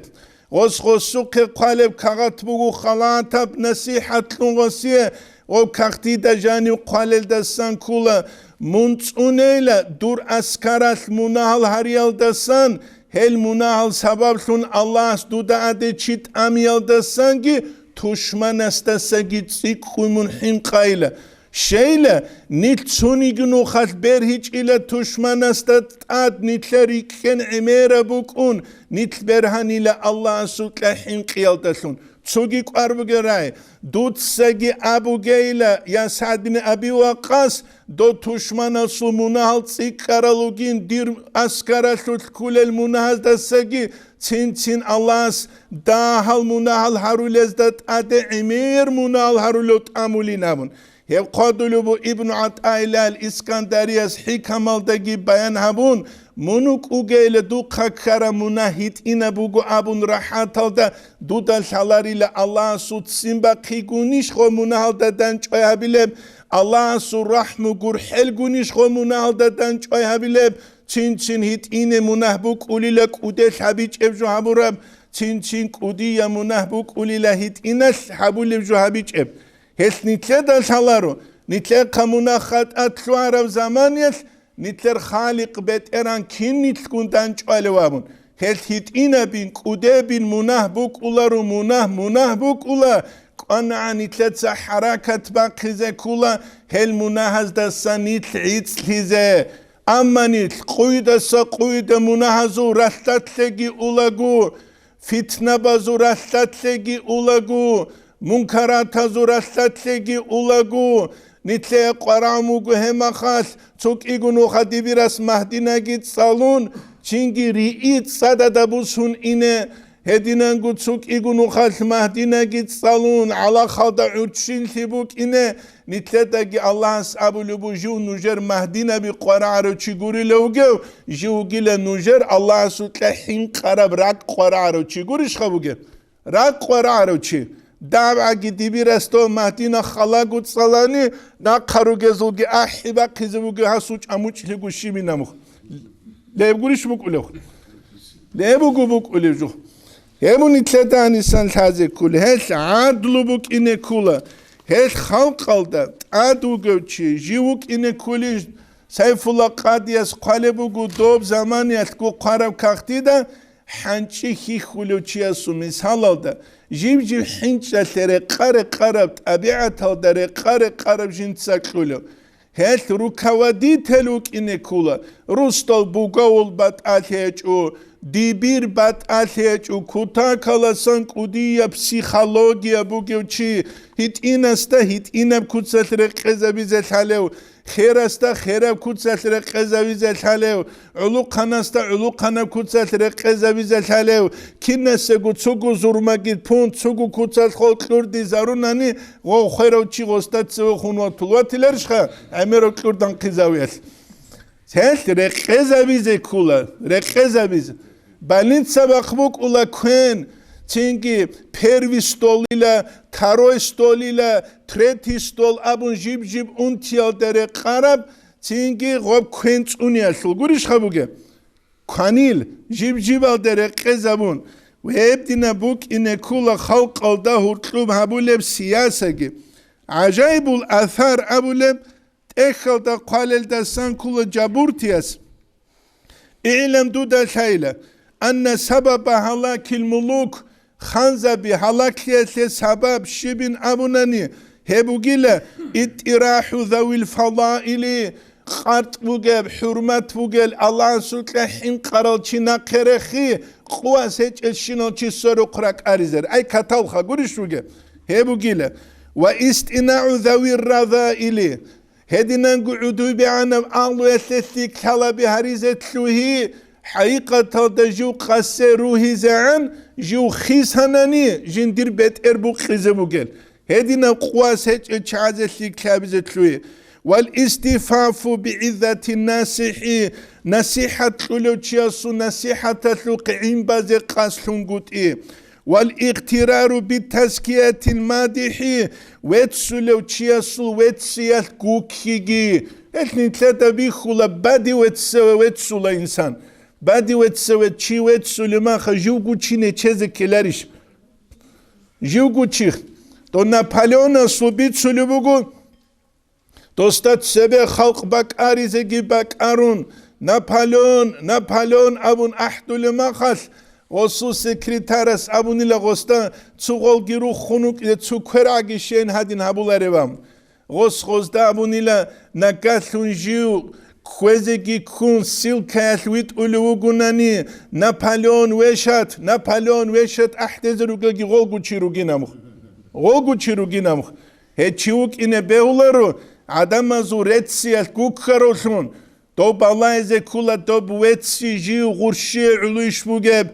Гъос гъосухъе хъвалеб кагъат буго халатаб насихӀат кьун гъосие, гъоб кагътида жанив хъвалелдасан ккола: «Мун цӀунейила дур аскаралъ мунагьал гьариялдасан, гьел мунагьал сабаблъун Аллагьас дуда тӀаде чи тӀамиялдасанги тушманасдасаги цӀикӀкӀуй мун хӀинкъайила». Щайила, нилъ цониги нухалъ бергьичӀила тушманасда тӀад, нилъер рикӀкӀен гӀемераб букӀун, нилъ бергьанила Аллагьасукьа хӀинкъиялдалъун. Цоги кӀвар бугеб рай, дуцаги абугейила, я СагӀд бин Аби Вакъас, дов тушманасул мунагьал цӀикӀкӀарал вугин, дир аскаралъулъ кколел мунагьаздасаги цин-цин Аллагьас дагьал мунагьал гьарулезда тӀаде гӀемер мунагьал гьарулев тӀамулин абун. Гьеб хъвадулеб буго Ибну ГӀатӀаиллагь ал-Искандарияс хӀикамалдаги баян гьабун, мун вукӀугейила духъа ккараб мунагь гьитӀинаб буго абун рахӀаталда дуда лъаларила, Аллагьасул ццин бахъигунищ гъо мунагьалда данчӀвай гьабилеб, Аллагьасул рахӀму гурхӀелгунищ гъо мунагьалда данчӀвай гьабилеб, цин-цин гьитӀине мунагь букӀулила кӀуделъ гьабичӀеб жо гьабураб, цин-цин кӀудияб мунагь букӀулила гьитӀиналъ гьабулеб жо гьабичӀеб. Гьелъ нилъеда лъаларо, нилъехъа мунагь хатӀа лъугьараб заманиялъ нилъер Халикъ БетӀергьан кин нилъгун данчӀвалев абун. Гьелъ гьитӀинабин, кӀудебин мунагь букӀуларо, мунагь, мунагь букӀула, кӀванагӀа нилъеца хӀаракат бахъизе ккола гьел мунагьаздаса нилъ гӀицӀлъизе. Амма нилъ къуйдаса къуйда мунагьазул ралъдалъеги улаго, фитнабазул ралъдалъеги улаго, мункаратазул ралъдалъеги улаго, нилъее къварагӀун вуго гьеб мехалъ, цо кӀиго нуха дибирас Магьдинаги цӀалун, цинги риид цадада бусун ине, гьединанго цо кӀиго нухалъ Магьдинаги цӀалун, гӀалахалда гӀурччинлъи букӀине, нилъедаги Аллагьас абулеб буго, жив нужер Магьдинаби къварагӀарав чи гурилев вугев, жив вугила нужер Аллагьасукьа хӀинкъараб ракӀ къварагӀарав чи гурищха бугеб? РакӀ къварагӀарав чи. ДагӀбаги дибирасда Магьдина халаго цӀалани, нахъа ругезулги ахӀи бахъизе бугев гьасул чӀамучӀлъиго щибинаб мух. Леб гурищ букӀулев? Леб буго букӀулев жо. Гьеб нилъеда гьанисан лъазе ккола. Гьелъ гӀадлу букӀине ккола. Гьелъ халкъалда тӀад вугев чи жив вукӀине кколин. Сайфулла къадияс хъвалеб буго, доб заманиялъго хъвараб кагътида хӀанчӀи хьихьулев чиясул мисалалда, жив-жив хӀинчӀалъе рекъа-рекъараб, тӀабигӀаталда рекъа-рекъараб жинца кьулев. Гьелъ руководитель вукӀине ккола, росдал бугавул батӀалъи гьечӀо, дибир батӀалъи гьечӀо, кутакаласан кӀудияб психология бугев чи, гьитӀинасда гьитӀинаб куцалъ рекъезабизе лъалев, херасда хераб куцалъ рекъезавизе лъалев, гӀулухъанасда гӀулухъанаб куцалъ рекъезавизе лъалев, кинасего цого зурмаги пун, цого куцалъ гъов кьурдизарунани, гъов херав чи гъосда цеве хун ватул ватиларищха, гӀемерав кьурдан хъизавиялъ? Гьелъ рекъезабизе ккола, рекъезабизе. Больница бахъ букӀула квен, цинги первый столила, второй столила, третий стол абун жиб-жиб унтиялда рекъараб, цинги гъоб квен цӀуниялъул гурищха бугеб? кванил, жиб-жибалде рекъезабун, ва гьеб динаб букӀине ккола халкъалда гьуркьуб гьабулеб сиясаги. ГӀажаибул асар абулеб тӀехьалда хъвалелдасан ккола жабуртияс. ИгӀлам, дуда лъайла, анна сабаба гьалакил мулук, ханзаби гьалаклъиялъе сабаб щибин абунани, гьеб бугила иттирахӀу завил фалаили, къартӀ бугеб, хӀурмат бугел, Аллагьасукьа хӀинкъарал чи нахъе рехи, къуват гьечӀелщинал чи сверухъ ракӀаризар. Ай, каталха гурищ бугеб? Гьеб бугила. Ва истинагӀу завир разаили, гьединанго гӀудуй бегӀанаб агьлуялъе лъикӀлъалаби гьаризе лъугьи, хӀакъикъаталда жив къасе ругьизегӀан, жив хисанани, жиндир бетӀер букъизе бугел. Гьединаб къуват гьечӀел чагӀазе лъикӀлъабизе лъугьи. Вал истифафу бигӀиззати насихӀи, насихӀат кьулев чиясул насихӀаталъухъ гӀин базе къаслъунгутӀи. Вал игътирару битазкиятил мадихӀи, веццулев чиясул вецциялъ гуккиги. Гьелъ нилъеда бихьула, бади веццаве веццула инсан. Бади веццаве чи веццулев маха живго чи нечезе ккеларищ? Живго чи. То Наполеонасул бицулеб буго, досда цебе халкъ бакӀаризеги бакӀарун, «Наполеон, Наполеон» абун ахӀдулеб махалъ, гъосул секретарас абунила гъосда цо гъолги руххун вукӀизе, цо квергӀаги щейин гьадин гьабулареб абун. Гъос гъозда абунила, нагагьлъун жив кквезеги ккун, ссылкаялъ витӀулев вугунани, «Наполеон вешат, Наполеон вешат» ахӀдезе ругелги гъолго чи ругин амх. Гъолго чи ругин амх. Гьев чи вукӀине бегьуларо, гӀадамазул рецциялъ гуккаравлъун, доб балагьизе ккола доб вецци жив гъурщие гӀолойищ бугеб,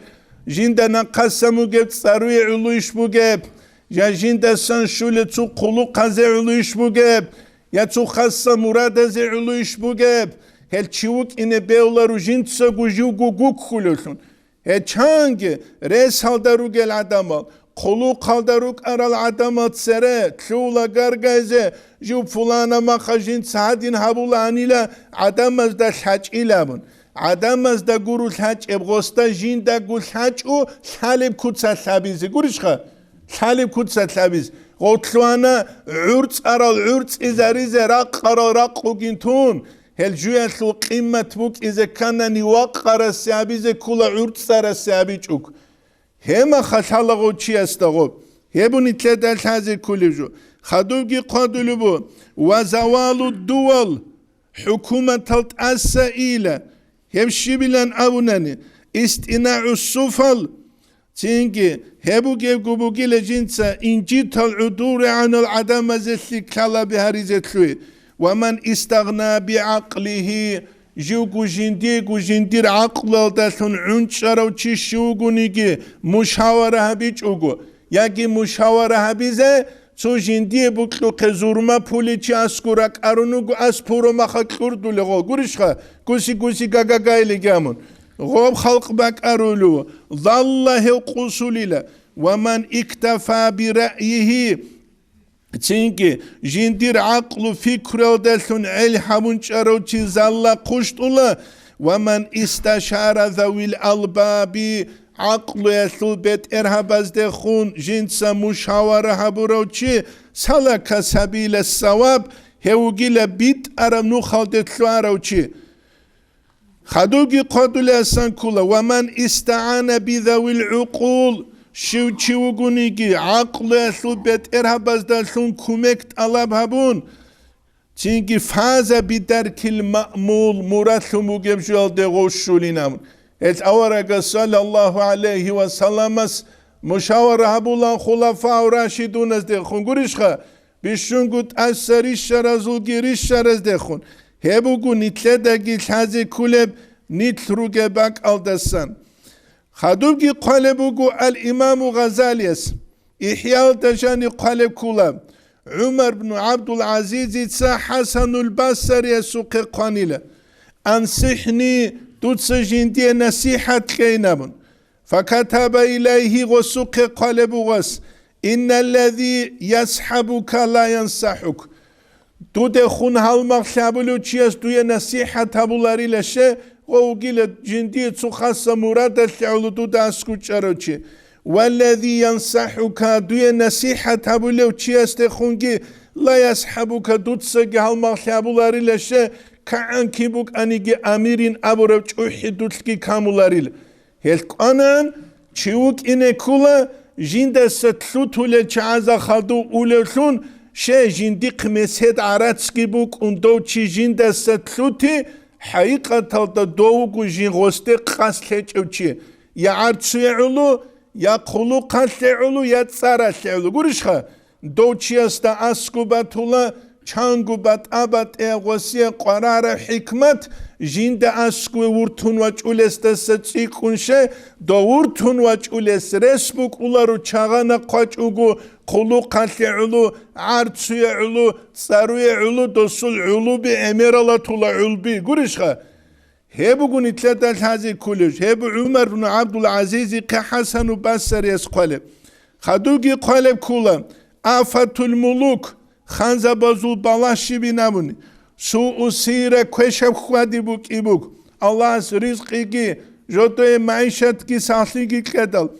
жинда нахъасан бугеб цӀаруе гӀолойищ бугеб, я жиндасан щулеб цо хъулухъазе гӀолойищ бугеб, я цо хасса мурадазе гӀолойищ бугеб, гьел чи вукӀине бегьуларо жинцаго живго гуккулевлъун. Гьечанги ресалда ругел гӀадамал, хъулухъалда рукӀарал гӀадамал цере лъугьула гаргайзе, жив пуланаб маха жинца гьадин гьабулаанила гӀадамазда лъачӀилабун. ГӀадамазда гуро лъачӀеб, гъосда жиндаго лъачӀо лъалеб куцалъ гьабизе. Гурищха? Лъалеб куцалъ гьабизе. Гъотлъуана гӀурцӀарал гӀурцӀизаризе, ракъарал ракъугин тун, гьел жуялъул къимат букӀизе кканани, вакъарасе гьабизе ккола гӀурцӀарасе гьабичӀого. Гьемаха лъалаго чиясда гъоб. Гьеб нилъеда лъазе кколеб жо. Хадубги хъвадулеб бу, ва завалу дувал, хӀукуматал тӀаса ила, гьеб щибилан абунани, истинагӀу суфал, цинги гьеб бугебго бугила жинца инжитал гӀодорегӀанал гӀадамазе лъикӀлъалаби гьаризе лъугьи, ва ман истагъна бигӀакълигьи, живго жиндиего жиндир гӀакълуялдалъун гӀунчӀарав чи щив вугониги мушавара гьабичӀого, яги мушавара гьабизе цо жиндие букьухъе зурма пуличи аскӀо ракӀарун вуго, ас пуромаха кьурдулего, гурищха, гуси-гуси гагагайлиги амун. Гъоб халкъ бакӀарулев, залла гьев къусулила, ва ман иктафа бираъйигьи, цинги жиндир гӀакълу-пикруялдалъун гӀел гьабун чӀарав чи залла хъущтӀула, ва ман исташара завил албаби, гӀакълуялъул бетӀергьабаздехун жинца мушавара гьабурав чи, салака сабила саваб, гьев вугила битӀараб нухалде лъугьарав чи. Хадубги хъвадулеасан ккола, ва ман истагӀана бизавил гӀукъул, щив чи вугониги, гӀакълуялъул бетӀергьабаздалъун кумек тӀалаб гьабун, цинги фаза бидаркил маъмул, мурадлъун бугеб жоялде гъов щулин абун. Гьел аварагас, саллаллагьу гӀалайгьи ва салламас, мушавара гьабулан хулафау рашидуназдехун, гурищха, бищунго тӀаса рищаразулги рищараздехун, гьеб буго нилъедаги лъазе кколеб нилъ ругеб бакӀалдасан. Хадубги хъвалеб буго ал-Имаму Гъазалияс, ИхӀялда жани хъвалеб ккола, ГӀумар бну ГӀабдул-ГӀазизица ХӀасанул Басариясухъе хъванила: «АнсихӀни, дуца жиндие насихӀат кьейин», – абун. Факатаба илайгьи, гъосухъе хъвалеб бугъас: «Инналлази ясхӀабука ла янсахӀук». Дудехун гьалмагълъи гьабулев чияс дуе насихӀат гьабуларила, ще, гъов вугила жиндие цо хасса мурадалъе гӀоло дуда аскӀучӀарав чи. Валлади янсахӀука, дуе насихӀат гьабулев чиясдехунги, ла ясхӀабука, дуцаги гьалмагълъи гьабуларила, ще, кагӀан киб букӀаниги амирин абураб чӀухӀи дулъги камуларила. Гьел кӀванан, чи вукӀине ккула, жиндаса лъутулел чагӀазда хадув улевлъун, ще, жиндихъ месед гӀарацги букӀун дов чи жиндаса лъути, хӀакъикъаталда дов вуго жин гъосде къасд лъечӀев чи, я гӀарцуе гӀоло, я хъулухъалъе гӀоло, я цӀаралъе гӀоло. Гурищха? Дов чиясда аскӀу батула, чанго батӀа-батӀияб гъосие къварараб хӀикмат, жинда аскӀове вуртун вачӀулесдаса цӀикӀкӀун, ще, дов вуртун вачӀулес рес букӀуларо чагъана хъвачӀого, хъулухъалъе гӀоло, гӀарцуе гӀоло, цӀаруе гӀоло, досул гӀолоби гӀемерал ратула гӀолби. Гурищха? Гьеб буго нилъеда лъазе кколеб, гьеб ГӀумар бну ГӀабдул-ГӀазизихъе ХӀасану Басарияс хъвалеб. Хадубги хъвалеб ккола, афатул мулук, ханзабазул балагь щибин абуни, суу сира, квешаб хьвади букӀи буго, Аллагьас ризкъиги, жодое магӀишатги сахлъиги кьедал.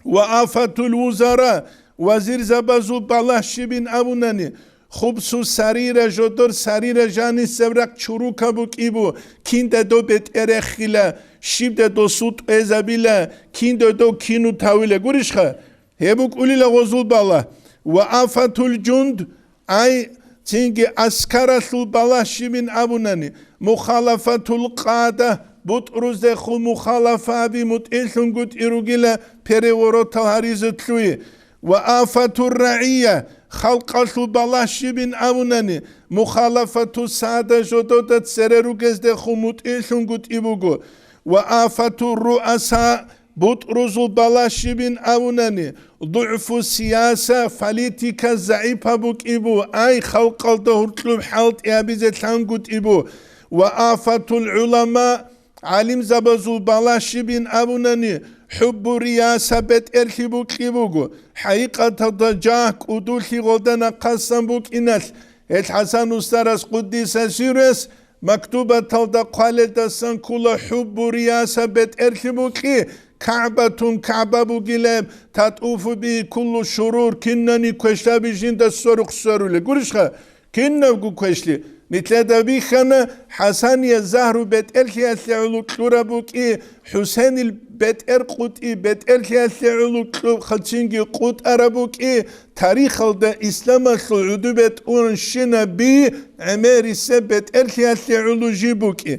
Ва афатул вузара, вазирзабазул балагь щибин абунани, хубсу сарира, жодор сарира жанисеб рахъ чурука букӀи бу, кинда дов бетӀер рехила, щибда досул тӀвезабила, кинда дов кину тавила. Гурищха? Гьеб букӀулила гъозул балагь. Ва афатул жунд, ай, цинги аскаралъул балагь щибин абунани, мухалафатул къада, бутӀруздехун мухалафа аби, мутӀигӀлъунгутӀи ругила, переворотал гьаризе лъугьи. Ва афатур рагӀия, халкъалъул балагь щибин абунани, мухалафату сада, жодода цере ругездехун мутӀигӀлъунгутӀи буго. Ва афатур руаса, бутӀрузул балагь щибин абунани, дугӀфу сияса, политика загӀипаб букӀи бу, ай, халкъалда гьуркьуб хӀалтӀи гьабизе лъангутӀи бу. Ва афатул гӀулама, гӀалимзабазул балагь щибин абунани, хӀуббу рияса, бетӀерлъи букӀи буго, хӀакъикъаталда жагь, кӀудулъи гъолда нахъасан букӀиналъ, гьел ХӀасан устарас, къуддиса сиррус, мактубаталда хъвалелдасан ккола, хӀуббу рияса, бетӀерлъи букӀи, КагӀбатун, КагӀба бугилеб, татӀуфу бигьи куллу шурур, кинани квешлъаби жинда сверухъ сверулеб. Гурищха? Кинабго квешлъи. Нилъеда бихьана, ХӀасанияс загьру бетӀерлъиялъе гӀоло кьураб букӀи, ХӀусенил бетӀер къутӀи, бетӀерлъиялъе гӀоло кьу-, хъацинги къутӀараб букӀи, тарихалда исламалъул гӀуду бетӀунщинаби гӀемерисеб бетӀерлъиялъе гӀоло жиб букӀи.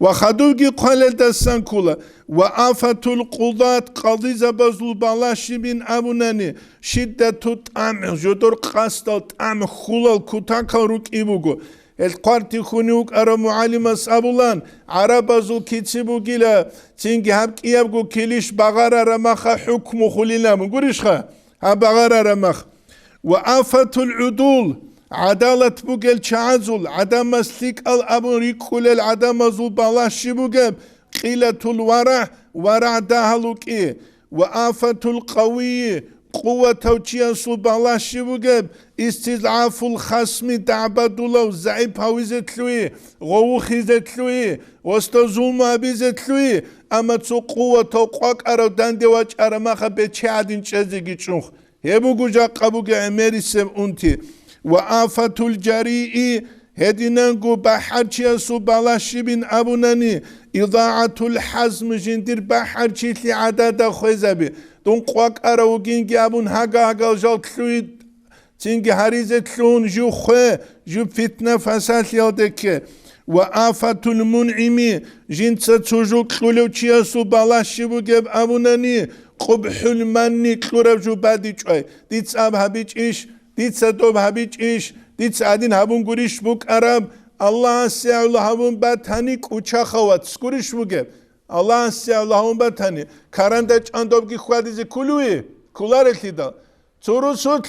Ва хадубги хъвалелдасан ккола, ва афатул къудат, къадизабазул балагь щибин абунани, шиддату тӀамгӀ, жодор къасдал тӀамгӀ хьулал кутакал рукӀи буго. Гьел хъвартихьуни вукӀарав мугӀалимас абулан, гӀарабазул кици бугила, цинги гьаб кӀиябго килищ багъарараб маха хӀукму хулилан, гурищха? Гьаб багъарараб мах. Ва афатул гӀудул, гӀадалат бугел чагӀазул, гӀадамас лъикӀал абун рикӀкӀулел гӀадамазул балагь щиб бугеб, къилатул варагь, варагь дагьал вукӀи. Ва афатул къавийи, къуватав чиясул балагь щиб бугеб, истизгӀафул хасми, дагӀбадулав загӀип гьавизе лъугьи, гъовухизе лъугьи, гъосда зулму гьабизе лъугьи, амма цо къуватав къвакӀарав данде вачӀараб маха бече гӀадин чӀезеги чӀунх. Гьеб буго жакъа бугеб гӀемерисеб унти. Ва афатул жариъи, гьединанго бахӀарчиясул балагь щибин абунани, идагӀатул хӀазм, жиндир бахӀарчилъи гӀадада хвезаби. Дун къвакӀарав вугинги абун гьага-гьагал жал лъугьи, цинги гьаризе лъугьун жив хве, жив фитна-фасалъиялде кке. Ва афатул мунъими, жинца цо жо кьулев чиясул балагь щиб бугеб абунани, къубхӀул манни, кьураб жо бадичӀвай. Дица аб гьабичӀищ, дица доб гьабичӀищ, дица гьадин гьабунгурищ букӀараб, Аллагьасе гӀоло гьабун батани, кӀучахъав вацгурищ бугеб? Аллагьасе гӀоло гьабун батани, каранда чӀандобги хьвадизе кколевищ? Кколарелъидал. Цо росулъ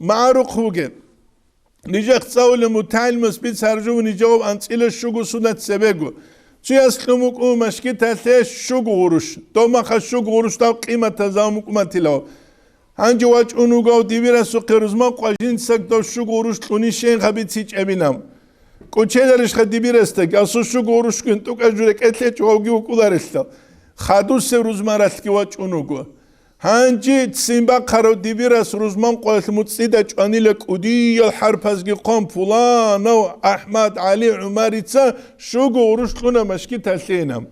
магӀарухъ вугеб. Нижехъ цӀалулеб мутагӀилмас бицаржув нижегъов анцӀила щуго сунат цебего. Цуяс кьун букӀун машгиталъе щуго гъурущ, домаха щуго гъурущ дав къиматазав мукӀуматилав. Гьанже вачӀун вугав дибирасухъе рузман къважинцаг дов щуго гъурущ кьунищейин гьабицичӀебинав. КӀочеларищха дибирасдаги, асул щуго урушгун тӀукӀа жу рекӀелъ гьечӀо гьавги вукӀуларелъул. Хадусев рузмаралъги вачӀун вуго. Гьанже ццин бахъарав дибирас рузман къоялъ муцӀида чӀванила кӀудиял хӀарпазги хъван, пуланав АхӀмад, ГӀали, ГӀумарица щуго уруш кьуна машгиталъейин.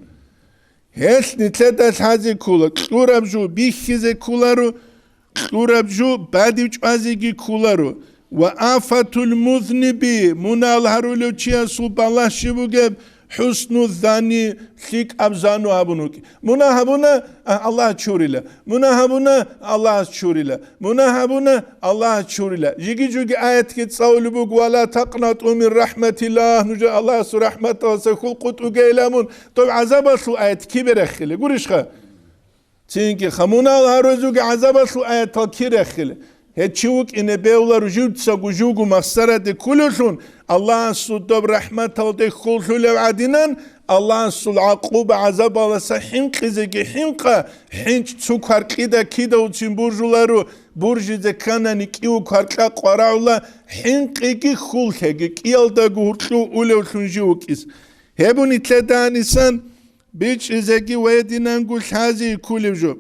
Гьелъ нилъеда лъазе ккола, кьураб жо бихьизе кколаро, кьураб жо бадиб чӀвазеги кколаро. Ва афатул музниби, мунагьал гьарулев чиясул балагь щиб бугеб, хӀусну занни, лъикӀаб зану гьабун вукӀи. Мунагь гьабуна, а, Аллагь чурила. Мунагь гьабуна, Аллагьас чурила. Мунагь гьабуна, Аллагьас чурила. Жиги-жуги аятги цӀалулеб буго: «Ва ла такънату мин рахӀматиллагь», нужер Аллагьасул рахӀматалдаса хьул къутӀугейилан мун. Доб гӀазабалъул аят кибе рехила? Гурищха? Цинги хамунал гьарузуги гӀазабалъул аятал кир рехила? Гьечи вукӀине бевлару живцаго живго махсараде кколевлъун, Аллагьасул доб рахӀматалде хьуллъулев гӀадинан, Аллагьасул гӀакъуба гӀазабаласа хӀинкъизеги хӀинкъа, хӀинчӀ цу кваркьида кидавцин буржуларо, буржизе кканани кӀиго кваркьа къварагӀула, хӀинкъиги хьуллъеги кӀиялдаго гьуркьув улевлъун жив вукӀис. Гьеб нилъеда гьанисан бичӀчӀизеги ва гьединанго лъазе кколеб жо.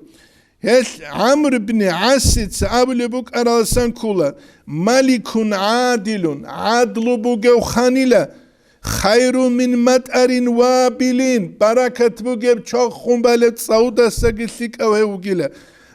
Гьелъ ГӀамр ибн ГӀасица абулеб букӀараласан ккола: «Маликун гӀадилун», гӀадлу бугев ханила, «хайру мин матӀарин вабилин», баракат бугеб чвахун балеб цӀалудасаги лъикӀав гьев вугила.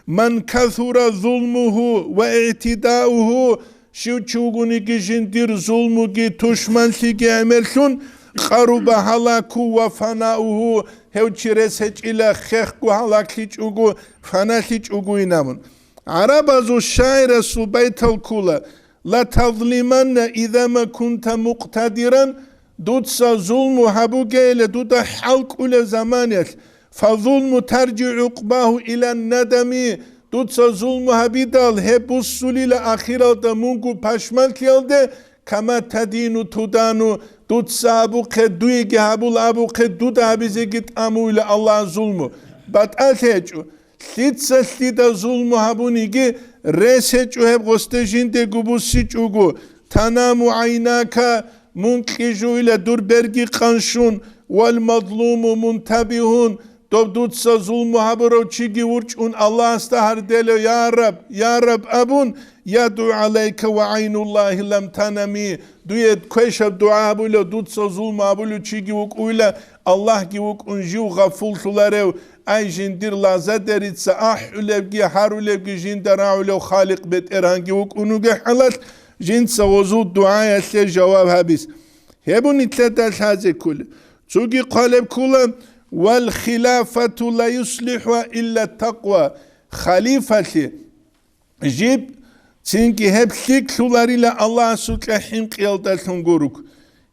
«Ман касура зулмугьу ва игӀтидаугьу», щив чи вугониги жиндир зулмуги тушманлъиги гӀемерлъун, «къаруба гьалаку ва фанаугьу», гьев чи рес гьечӀила, хехго гьалаклъичӀого, фаналъичӀогойин абун. ГӀарабазул шагӀирасул байтал ккола: «Ла тазлиманна иза ма кунта мукътадиран», дуца зулму гьабугейила дуда хӀал кӀулев заманиялъ, «фазулму таржи гӀукъбагьу илан надами», дуца зулму гьабидал, гьеб буссулила ахиралда мунго пашманлъиялде, «кама тадину тудану», дуца абухъе дуеги гьабула абухъе дуда гьабизеги тӀамуила Аллагь зулму. БатӀалъи гьечӀо. Лъица лъида зулму гьабуниги, рес гьечӀо гьеб гъосде жиндего буссичӀого. «Танаму гӀайнака», мун кьижуила дур берги къанщун, «вал мазлуму мунтабигьун», доб дуца зулму гьабурав чиги вурчӀун Аллагьасда гьарделев: «Я Раб, я Раб», абун, «ядгӀу гӀалайка ва гӀайнуллагьи лам танами», дуе квешаб дугӀа гьабулев, дуца зулму гьабулев чиги вукӀуила, Аллагьги вукӀун жив гъафуллъуларев, ай жиндир лагъзадерица ахӀулебги гьарулебги жинда рагӀулев Халикъ БетӀергьанги вукӀун вугеб хӀалалъ, жинца гъозул дугӀаялъе жаваб гьабиз. Гьеб нилъеда лъазе ккола. Цоги хъвалеб ккола: «Вал хилафату ла юслихӀуа илла такъва». Халифалъи жиб, цинги гьеб лъикӀлъуларила Аллагьасукьа хӀинкъиялдалъун гуруг.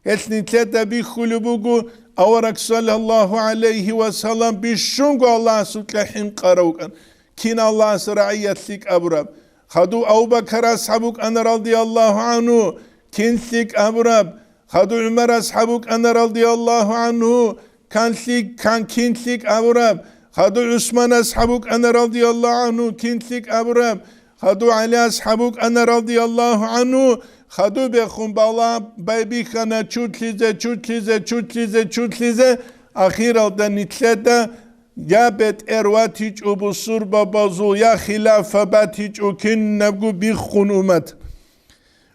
Гьелъ нилъеда бихьулеб буго, авараг саллаллагьу гӀалайгьи ва саллам бищунго Аллагьасукьа хӀинкъарав вукӀан. Кин Аллагьас рагӀият лъикӀ абураб? Хадув Абу Бакар асхӀаб вукӀана, радияллагьу гӀангьу, кин лъикӀ абураб? Хадув ГӀумар асхӀаб вукӀана, радияллагьу гӀангьу, кан лъикӀ, кан кин лъикӀ абураб? Хадув ГӀусман асхӀаб вукӀана, радияллагьу гӀангьу, кин лъикӀ абураб? Хадув ГӀали асхӀаб вукӀана, радияллагьу гӀангьу, хадуб бехун бала байбихьана чутлъизе, чутлъизе, чутлъизе, чутлъизе, ахиралда нилъеда я бетӀер ватичӀо бусурбабазул, я хилафа батичӀо кинабго биххун уммат.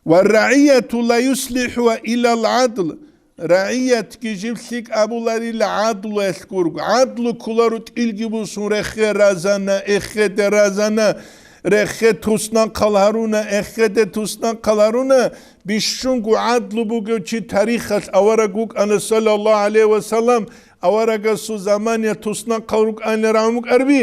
«Ва рагӀияту ла юслихӀуа илал гӀадл», рагӀиятги жиб лъикӀ абуларила гӀадлуялъ гурго. ГӀадлу кколаро тӀилги бусун рехе разана, эхеде разана, рехе туснахъал гьаруна, эхеде туснахъал гьаруна. Бищунго гӀадлу бугев чи тарихалъ авараг вукӀана, саллаллагьу гӀалайгьи ва саллам, аварагасул заманиялъ туснахъал рукӀанила рагӀун букӀарби?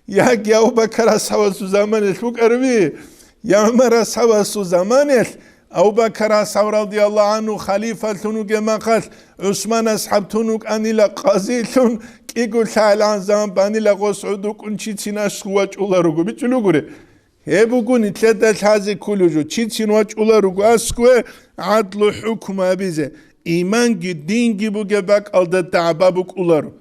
Яги Абу Бакар асхӀабасул заманиялъ букӀарби? Я ГӀумар асхӀабасул заманиялъ? Абу Бакар асхӀаб, радияллагьу гӀангьу, халифалъун вугеб махалъ, ГӀусман асхӀаб тун вукӀанила къазилъун, кӀиго лъагӀел гӀан заман банила гъос гӀодукӀун чицин ашлъун вачӀула руго. БичӀчӀулугури. Гьеб буго нилъеда лъазе кколев жо, чицин вачӀула руго аскӀове гӀадлу хӀукму гьабизе. Иманги динги бугеб бакӀалда дагӀба букӀуларо.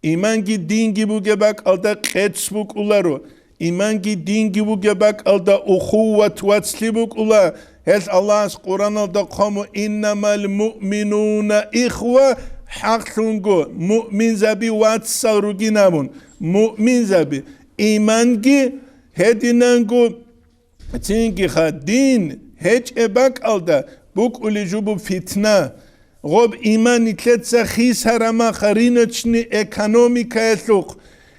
Иманги динги бугеб бакӀалда къец букӀуларо. Иманги динги бугеб бакӀалда ухуват, вацлъи букӀула. Гьел Аллагьас Къураналда хъому: «Иннамал муъминуна ихва», хӀакълъунго, муъминзаби вацал ругин абун, муъминзаби, иманги гьединанго, цинги ха дин гьечӀеб бакӀалда букӀулей жубу фитна. Гъоб иман нилъеца хисарамаха рыночный экономикаялъухъ,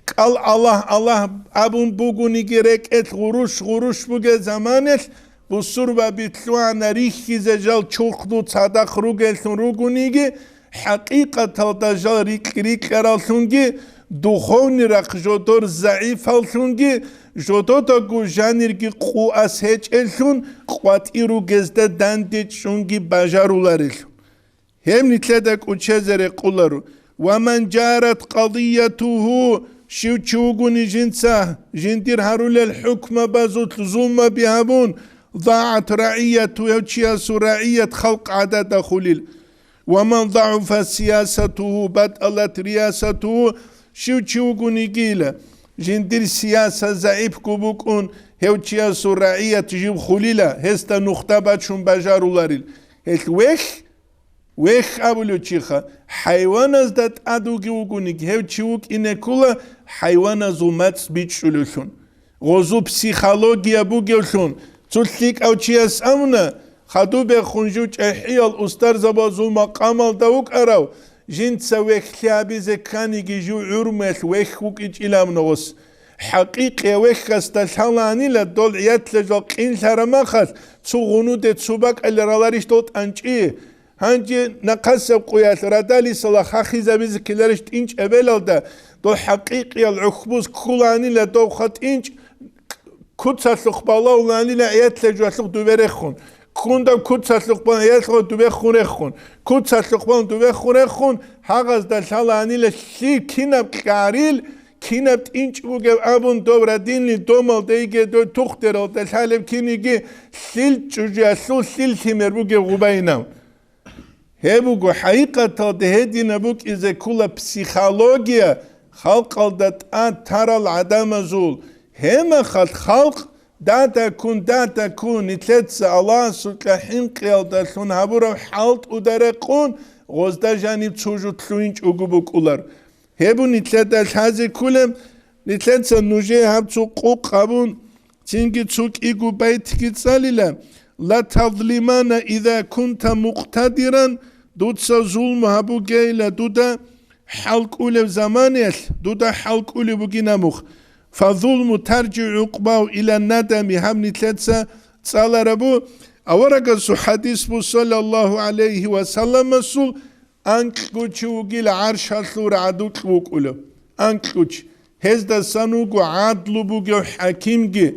кӀал Аллагь, Аллагь абун бугониги рекӀелъ гъурущ-гъурущ бугеб заманалъ, бусурбаби лъугӀана рихьизе жал чурхдул цадахъ ругеллъун ругониги, хӀакъикъаталда жал рикь-рикьараллъунги, духовный рахъ жодор загӀипаллъунги, жододаго жанирги къуас гьечӀеллъун, къватӀир ругезда дандечӀунги бажаруларелъул. Гьеб нилъеда кӀучезе рекъоларо: «Ва ман жарат къадиятугьу», щив чи вугони жинца жиндир гьарулел хӀукмабазулъ зулмаби гьабун, «загӀат рагӀиятугьу», гьев чиясул рагӀият халкъ гӀадада хулил. «Ва ман загӀуфа сиясатугьу батӀалат риясатугьу», щив чи вугонигила, жиндир сияса загӀипго букӀун, гьев чиясул рагӀият жив хулила, гьесда нухда бачун бажаруларил. Гьелъ вехь, вехь абулев чиха, хӀайваназда тӀад вугев вугониги, гьев чи вукӀине ккола хӀайваназул мацӀ бичӀчӀулевлъун. Гъозул психология бугевлъун, цо лъикӀав чияс абуна, хадуб бехун жив чӀехӀиял устарзабазул макъамалда вукӀарав, жинца вехьлъи гьабизе кканиги жив гӀурмуялъ вехь вукӀичӀилан гъос. ХӀакъикъияв вехьасда лъалаанила дол гӀиятлъа жал къинлъарамахалъ, цо гъунуде цо бакӀалде раларищ дол тӀанчӀи? Гьанже нахъасеб къуялъ радалисала хахизабизе ккеларищ тӀинчӀ эбелалда, дол хӀакъикъиял гӀухьбуз ккуланила довха тӀинчӀ, куцалъухъ балагьуланила гӀиятлъа жугьалъухъ дубе рехун, ккундаб куцалъухъ балагьуланила гӀиятлъа дубе хун рехун, куцалъухъ балагьуланила дубе хун рехун, гьагъазда лъаланила лъи кинаб кьарил, кинаб тӀинчӀ бугеб абун доб родильный домалда йиге дой тухтералда лъалеб киниги лъил чӀужуялъул лъил лъимер бугеб гъубайинав. Гьеб буго, хӀакъикъаталда гьединаб букӀизе ккола психология халкъалда тӀад тарал гӀадамазул. Гьемахалъ халкъ дадаккун, дадаккун, нилъеца Аллагьасукьа хӀинкъиялдалъун гьабураб хӀалтӀуда рекъун, гъозда жаниб цо жо лъугьинчӀого букӀулар. Гьеб нилъеда лъазе кколеб, нилъеца нужее гьаб цо къукъ гьабун, цинги цо кӀиго байтги цӀалила: «Ла тазлимана иза кунта мукътадиран», дуца зулму гьабугейила дуда хӀалкӀулеб заманиялъ, дуда хӀалкӀулеб бугин абухъ. «Фазулму таржи гӀукъбав ила надами», гьаб нилъеца цӀаларабу, аварагасул хӀадис бу, саллаллагьу гӀалайгьи ва салламасул, анкьго чи вугила гӀаршалъул рагӀдукь вукӀула. Анкьго чи. Гьездасан вуго гӀадлу бугев хӀакимги,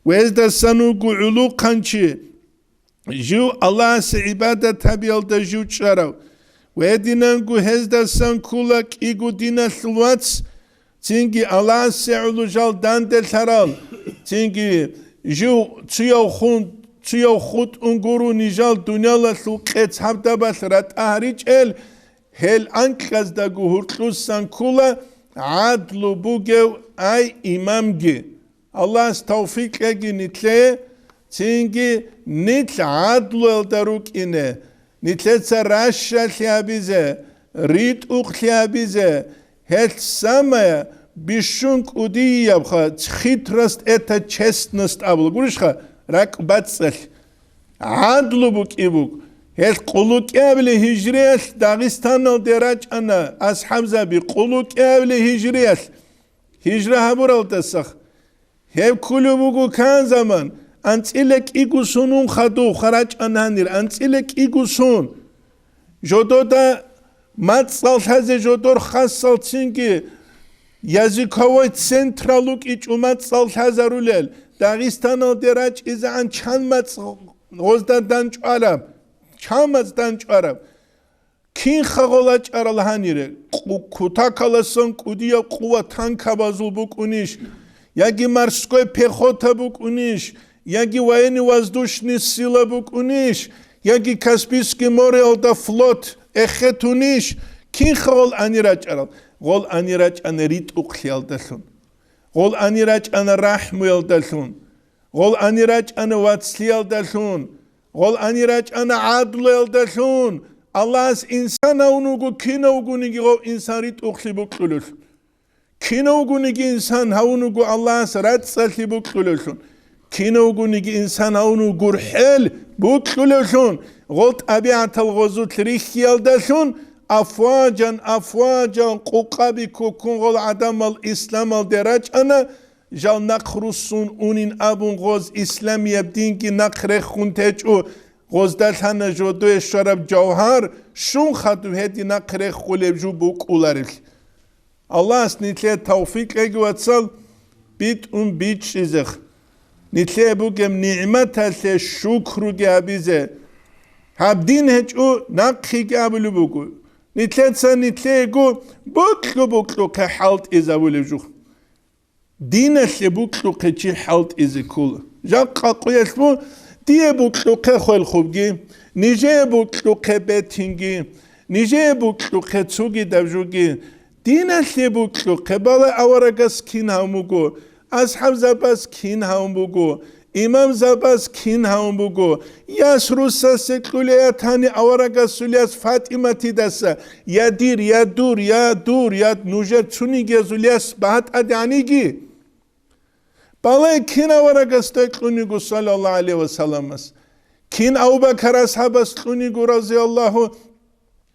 ва гьездасан вуго гӀулухъанчи, жив Аллагьасе гӀибадат гьабиялда жив чӀарав, ва гьединанго гьездасан ккула кӀиго диналъул вац, цинги Аллагьасе гӀоло жал данделъарал, цинги жив цуяв хун, цуяв хутӀун гурони жал дуниялалъул къец гьабдабалъ ратӀа гьаричӀел, гьел анкьаздаго гьуркьусан ккула гӀадлу бугев ай имамги. Аллагьас тавфикъ кьеги нилъее, цинги нилъ гӀадлуялда рукӀине, нилъеца ращалъи гьабизе, ритӀухълъи гьабизе, гьелъ самая бищун кӀудиябха, хитрость — это честность абула, гурищха, ракӀбацӀцӀалъ. ГӀадлу букӀи бук. Гьелъ къуллукъиабли гьижриялъ Дагъистаналде рачӀана асхӀабзаби, къуллукъиабли гьижриялъ. Гьижра гьабуралдасах. Гьеб ккулеб буго кан заман, анцӀила кӀиго сунун хадуб харачӀан гьанир, анцӀила кӀиго сун. Жодода мацӀал лъазе жодор хасал цинги языковой централ вукӀичӀо мацӀал лъазарулел, Дагъистаналде рачӀизегӀан чан мацӀ гъозда данчӀвараб, чан мацӀ данчӀвараб. Кинха гъола чӀарал гьанире? Къу-, кутакаласан кӀудияб къуват танкабазул букӀунищ, яги морской пехота букӀунищ, яги военно-воздушный сила букӀунищ, яги Каспийский мореялда флот эхетунищ? Кинха гъол ани рачӀарал? Гъол ани рачӀана ритӀухълъиялдалъун. Гъол ани рачӀана рахӀмуялдалъун. Гъол ани рачӀана вацлъиялдалъун. Гъол ани рачӀана гӀадлуялдалъун, Аллагьас инсан гьавун вуго, кинавгониги гъов инсан ритӀухълъи букьулелъул. Кинавгониги инсан гьавун вуго Аллагьас рацӀцӀалъи букьулевлъун, кинавгониги инсан гьавун вуго гурхӀел букьулевлъун, гъол тӀабигӀатал гъозулъ рихьиялдалъун, афважан, афважан, къукъаби ккун гъол гӀадамал исламалде рачӀана, жал нахъ руссун унин абун гъоз исламияб динги нахъ рехун течӀо, гъозда лъана жодое щвараб жавгьар, щун хадуб гьедин нахъ рехулеб жо букӀуларелъ. Аллагьас нилъее тавфикъ кьеги, вацал, битӀун бичӀчӀизех. Нилъее бугеб нигӀматалъе шукруги гьабизе. Гьаб дин гьечӀо, нахъеги абулеб буго. Нилъеца нилъеего букьу-букьухъе хӀалтӀизабулеб жух. Диналъе букьухъе чи хӀалтӀизе ккола. Жакъа къуялъ бу, дие букьухъе хвелхубги, нижее букьухъе бетинги, нижее букьухъе цугидаб жуги, диналъе букьухъе бала аварагас кин гьавун буго, асхӀабзабаз кин гьавун буго, имамзабаз кин гьавун буго, яс руссасе кьулеятани аварагасул яс ФатӀиматидаса, я дир, я дур, я дур, я нужер цунигиязул яс багьа тӀадегӀаниги. Балай кин аварагасда кьуниго, саллаллагьу гӀалайгьи ва салламас? Кин Абу Бакар асхӀабас кьуниго, разияллагьу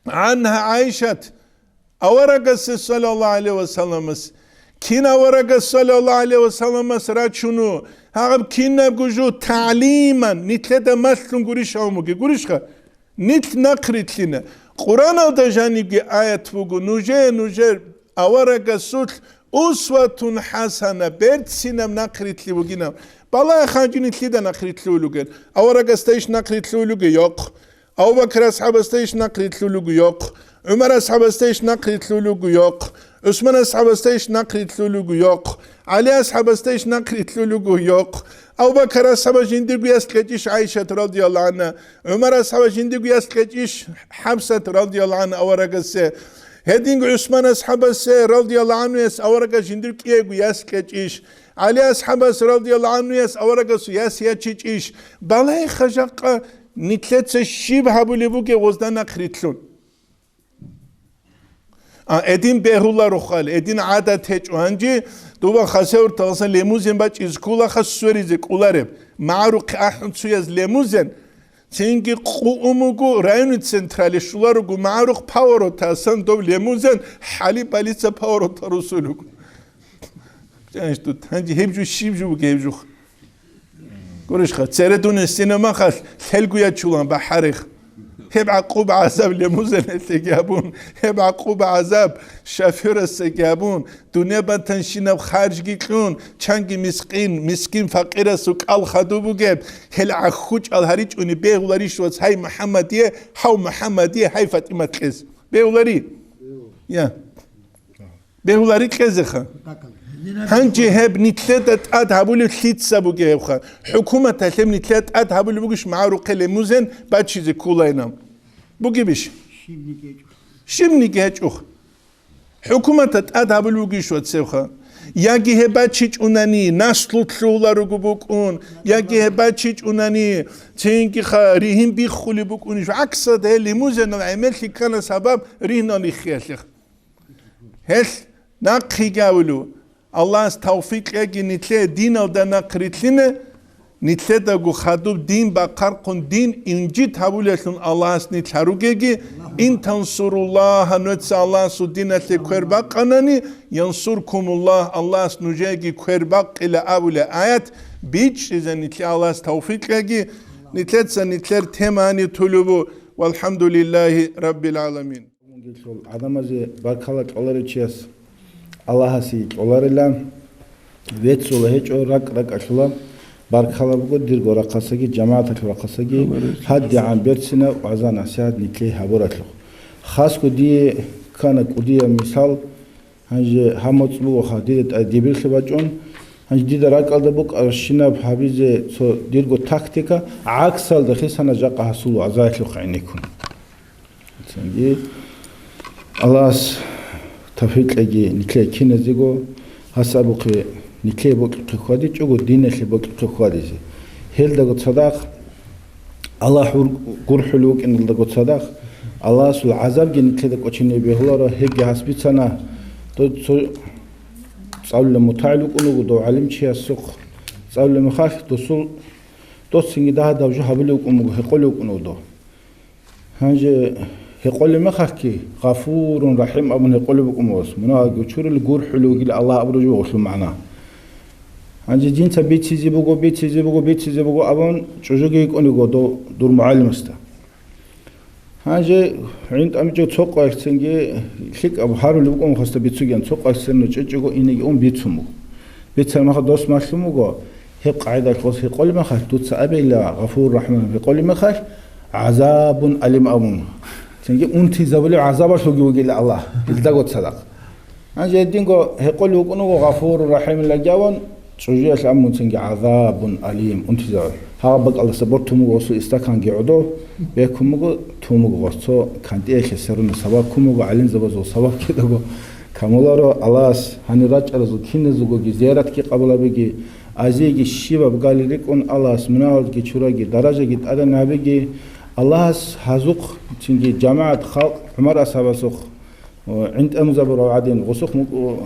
гӀангьа, ГӀайшат аварагасе, саллаллагьу гӀалайгьи ва салламас? Кин аварагас, саллаллагьу гӀалайгьи ва салламас, рачуну? Гьаб кинабго жо тагӀлиман, нилъеда малъун гурищ гьавмуги, гурищха? Нилъ нахърилълъина. Къураналда жанибги аят буго, нужее, нужер аварагасулъ усватун хӀасана, берцинаб нахърилълъи бугинаб. Балагье ханжи нилъида нахърилълъулуген. Аварагасда иш нахърилълъулуге? Йохъ. Абу Бакр асхӀабасда иш нахърилълъулуго? Йохъ. ГӀумар асхӀабасда иш нахърилълъулуго? Йохъ. ГӀусман асхӀабасда иш нахърилълъулуго? Йохъ. ГӀали асхӀабасда иш нахърилълъулуго? Йохъ. Абу Бакр асхӀаба жиндирго яс кьечӀищ ГӀайшат радияллагьу гӀангьа? ГӀумар асхӀаба жиндирго яс кьечӀищ ХӀабсат радияллагьу гӀангьа аварагасе? Гьединго ГӀусман асхӀабасе радияллагьу гӀангьуяс аварагас жиндир кӀиего яс кьечӀищ? ГӀали асхӀабас радияллагьу гӀангьуяс аварагасул яс ячичӀищ? Балагье хажакъа. Нилъеца щиб гьабулеб бугеб гъозда нахърилълъун? А, эдин бегьуларухъал, эдин гӀадат гьечӀо. Гьанже дуба хасевурталасан лемузен бачӀиз кколаха сверизе кӀолареб. МагӀарухъе ахӀун цуяз лемузен, цинги къуумуго районный централе щуларуго магӀарухъ поворотасан доб лемузен хӀали балица поворота русулуго. Гьанже гьеб жо щиб жо буго гьеб жо? Гурищха, цере дун гьесинаб махалъ лъелго ячулан бахӀарех. Гьеб гӀакъуба-гӀазаб лемузенелъеги гьабун, гьеб гӀакъуба-гӀазаб шофёрасеги гьабун, дунебатанщинаб харжги кьун, чанги мискъин, мискин-факъирасул кӀал хадуб бугеб, гьел гӀахьучӀал гьаричӀони бегьуларищ вац, гьай МухӀаммадие, гьав МухӀаммадие, гьай ФатӀимат кьез? Бегьулари? Я. Бегьулари кьезеха. Гьанже гьеб нилъеда тӀад гьабулеб лъица бугеб гьебха? ХӀукуматалъ гьеб нилъеда тӀад гьабулеб бугищ магӀарухъе лемузен бачизе кколайинаб? Бугебищ? Щибниги гьечӀо. ХӀукуматалъ тӀад гьабулеб бугищ, вацебха? Яги гьеб бачичӀунани, наслу лъугьуларуго букӀун, яги гьеб бачичӀунани, цинги ха, ригьин биххулеб букӀунищ? ГӀаксад, гьел лемузенал гӀемерлъи ккана сабаб ригьнал иххиялъех. Гьелъ нахъеги абулев, Аллагьас тавфикъ кьеги нилъее диналда нахърилълъине, нилъедаго хадуб дин бахъархъун, дин инжит гьабулелъун Аллагьас нилъ гьаругеги, ин тансуруллагьа, нужеца Аллагьасул диналъе квер бакъанани, янсуркумуллагь, Аллагьас нужееги квер бакъила абулеб аят бичӀчӀизе нилъее Аллагьас тавфикъ кьеги, нилъеца нилъер тема гьаниб тулеб бу, валхӀамдулиллагьи раббил гӀаламин. Мунгилъул гӀадамазе баркала кьоларев чияс Аллагьасе кьоларила, веццула гьечӀо, ракӀ-ракӀалъула. Баркала буго дирго рахъасаги, жамагӀаталъул рахъасаги, гьадигӀан берцинаб вагӀза-насихӀат нилъее гьабуралъухъ. Хасго дие ккана кӀудияб мисал, гьанже гьаб моцӀ бугоха, дида тӀад дибирлъи бачӀун. Гьанже дида ракӀалда букӀарабщинаб гьабизе цо дирго тактика, гӀаксалда хисана жакъа гьасул вагӀзаялъухъ гӀенеккун. Цинги Аллагьас тавфикъ кьеги нилъее киназего, гьас абухъе нилъее бокьухъе хьвадичӀого, диналъе бокьухъе хьвадизе. Гьелдаго цадахъ Аллагь гьур-, гурхӀулев вукӀиналдаго цадахъ, Аллагьасул гӀазабги нилъеда кӀочине бегьуларо, гьебги гьас бицана. Дов цо цӀалулеб мутагӀил вукӀун вуго дов гӀалимчиясухъ. ЦӀалулеб мехалъ досул, дос цинги дагьадаб жо гьабулев вукӀун вуго, гьекъолев вукӀун вуго дов. Гьанже гьекъолеб мехалъги, Гъафурун Рахим абун гьекъолеб букӀун вос, мунагьалги гьучурел гурхӀулев вугил Аллагь абураб жо гъолъул магӀна. Гьанже жинца бицизе буго, бицизе буго, бицизе буго абун, чӀужуги йикӀун йиго дов дур мугӀалимасда. Гьанже гӀинтӀамичӀев цо къварцинги лъикӀаб гьарулеб букӀун хасда бицугеян, цо къварцин чӀечӀого инеги ун бицун буго. Бицармаха дос малъун буго, гьеб къагӀидалъ гъос гьекъолеб мехалъ, дуца абейила, Гъафур Рахман гьекъолеб мехалъ, гӀазабун алим абун. Цинги унтизабулев гӀазабалъулги вугила Аллагь, илдаго цадахъ. Гьанже гьединго гьекъолев вукӀун вуго Гъафур Рахимиллаги абун, чӀужуялъ абун цинги гӀазабун алим, унтизабулев. Гьагъаб бакӀалдаса бортун буго гъосул истаканги гӀодов, бекун буго, тун буго гъос цо кантӀиялъе сверун, сабаб ккун буго, гӀалимзабазул сабаб кидаго камуларо, Аллагьас гьанир рачӀаразул киназулгоги зияратги къабул гьабеги, азиеги щибаб гали рикӀкӀун Аллагьас мунагьалги чураги, даражаги тӀадегӀан гьабеги, Аллагьас гьазухъ цинги жамагӀат, халкъ, ГӀумар асхӀабасухъ, гӀинтӀамзабурав гӀадин, гъосухъ мукӀу-,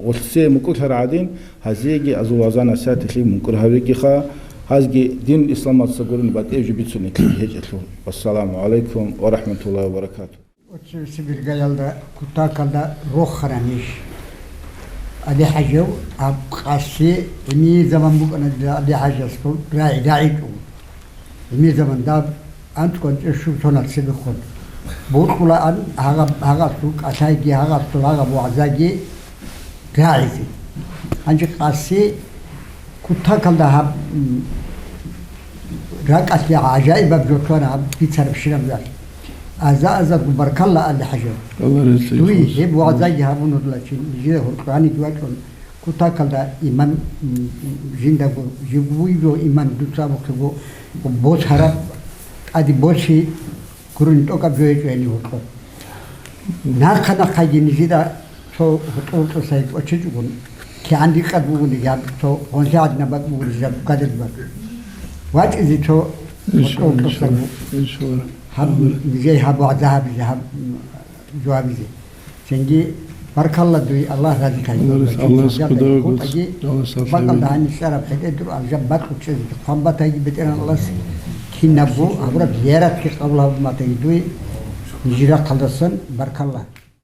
гъолъсе мукӀурлъарав гӀадин, гьазиеги азул вагӀза-насихӀаталъе мункъур гьавегиха, гьазги дин исламалдаса гурони батӀияб жо бицунеги гьечӀелъул. Вассаламу гӀалайкум ва рахӀматуллагьи ва баракатугь. Оцебиса биргаялда кутакалда рохаран иш. АлихӀажав гьаб къаси гӀемер заман букӀана дида АлихӀажасул рагӀи-, рагӀичӀого. Гьеб заманда анцӀго-анцӀила щуго соналъ цебехун бокьулаан гьагъаб-, гьагъасул кӀалъайги гьагъасул гьагъаб вагӀзаги рагӀизе. Гьанже къаси кутакалда гьаб, м, ракӀалъе гӀажаибаб жо ккана гьаб бицарабщинаб жо. Аза-азарго баркалла, АлихӀажа. Аллагь разилъи Дуе гьабе. Гьеб вагӀзаги гьабун гьурлачи, нижеда гьоркьониги вачӀун, кутакалда иман, м, жиндаго, жибго вуйго иман дуца абухъего, босараб, тӀаде боси гурони тӀокӀаб жо гьечӀо гьенив гьоркьоб. Нахъа-нахъайги нижеда цо гьоркьо-гьоркьосай кӀочечӀогун, кигӀан рикӀкӀад бугониги гьаб, цо гъонлъи гӀадинаб бакӀ бугониги гьаб, гадел бакӀ. ВачӀизе цо Иншалла, гьоркьо-гьоркьосай иншалла, иншалла. Гьаб, нижее гьаб вагӀза гьабизе, гьаб жо гьабизе. Цинги баркалла дуе, Аллагь разилъай. Аллагь, Аллагьас хъудаги гуц, Аллагьас гьаб бакӀалда гьабе. Гьаниб цӀараб хӀетӀе дур алжан бакьулъ чӀезеги хъван батайги, БетӀергьан Аллагьас кинабго гьабураб зияратги къабул гьабун батайги дуе, нижер рахъалдасан баркалла.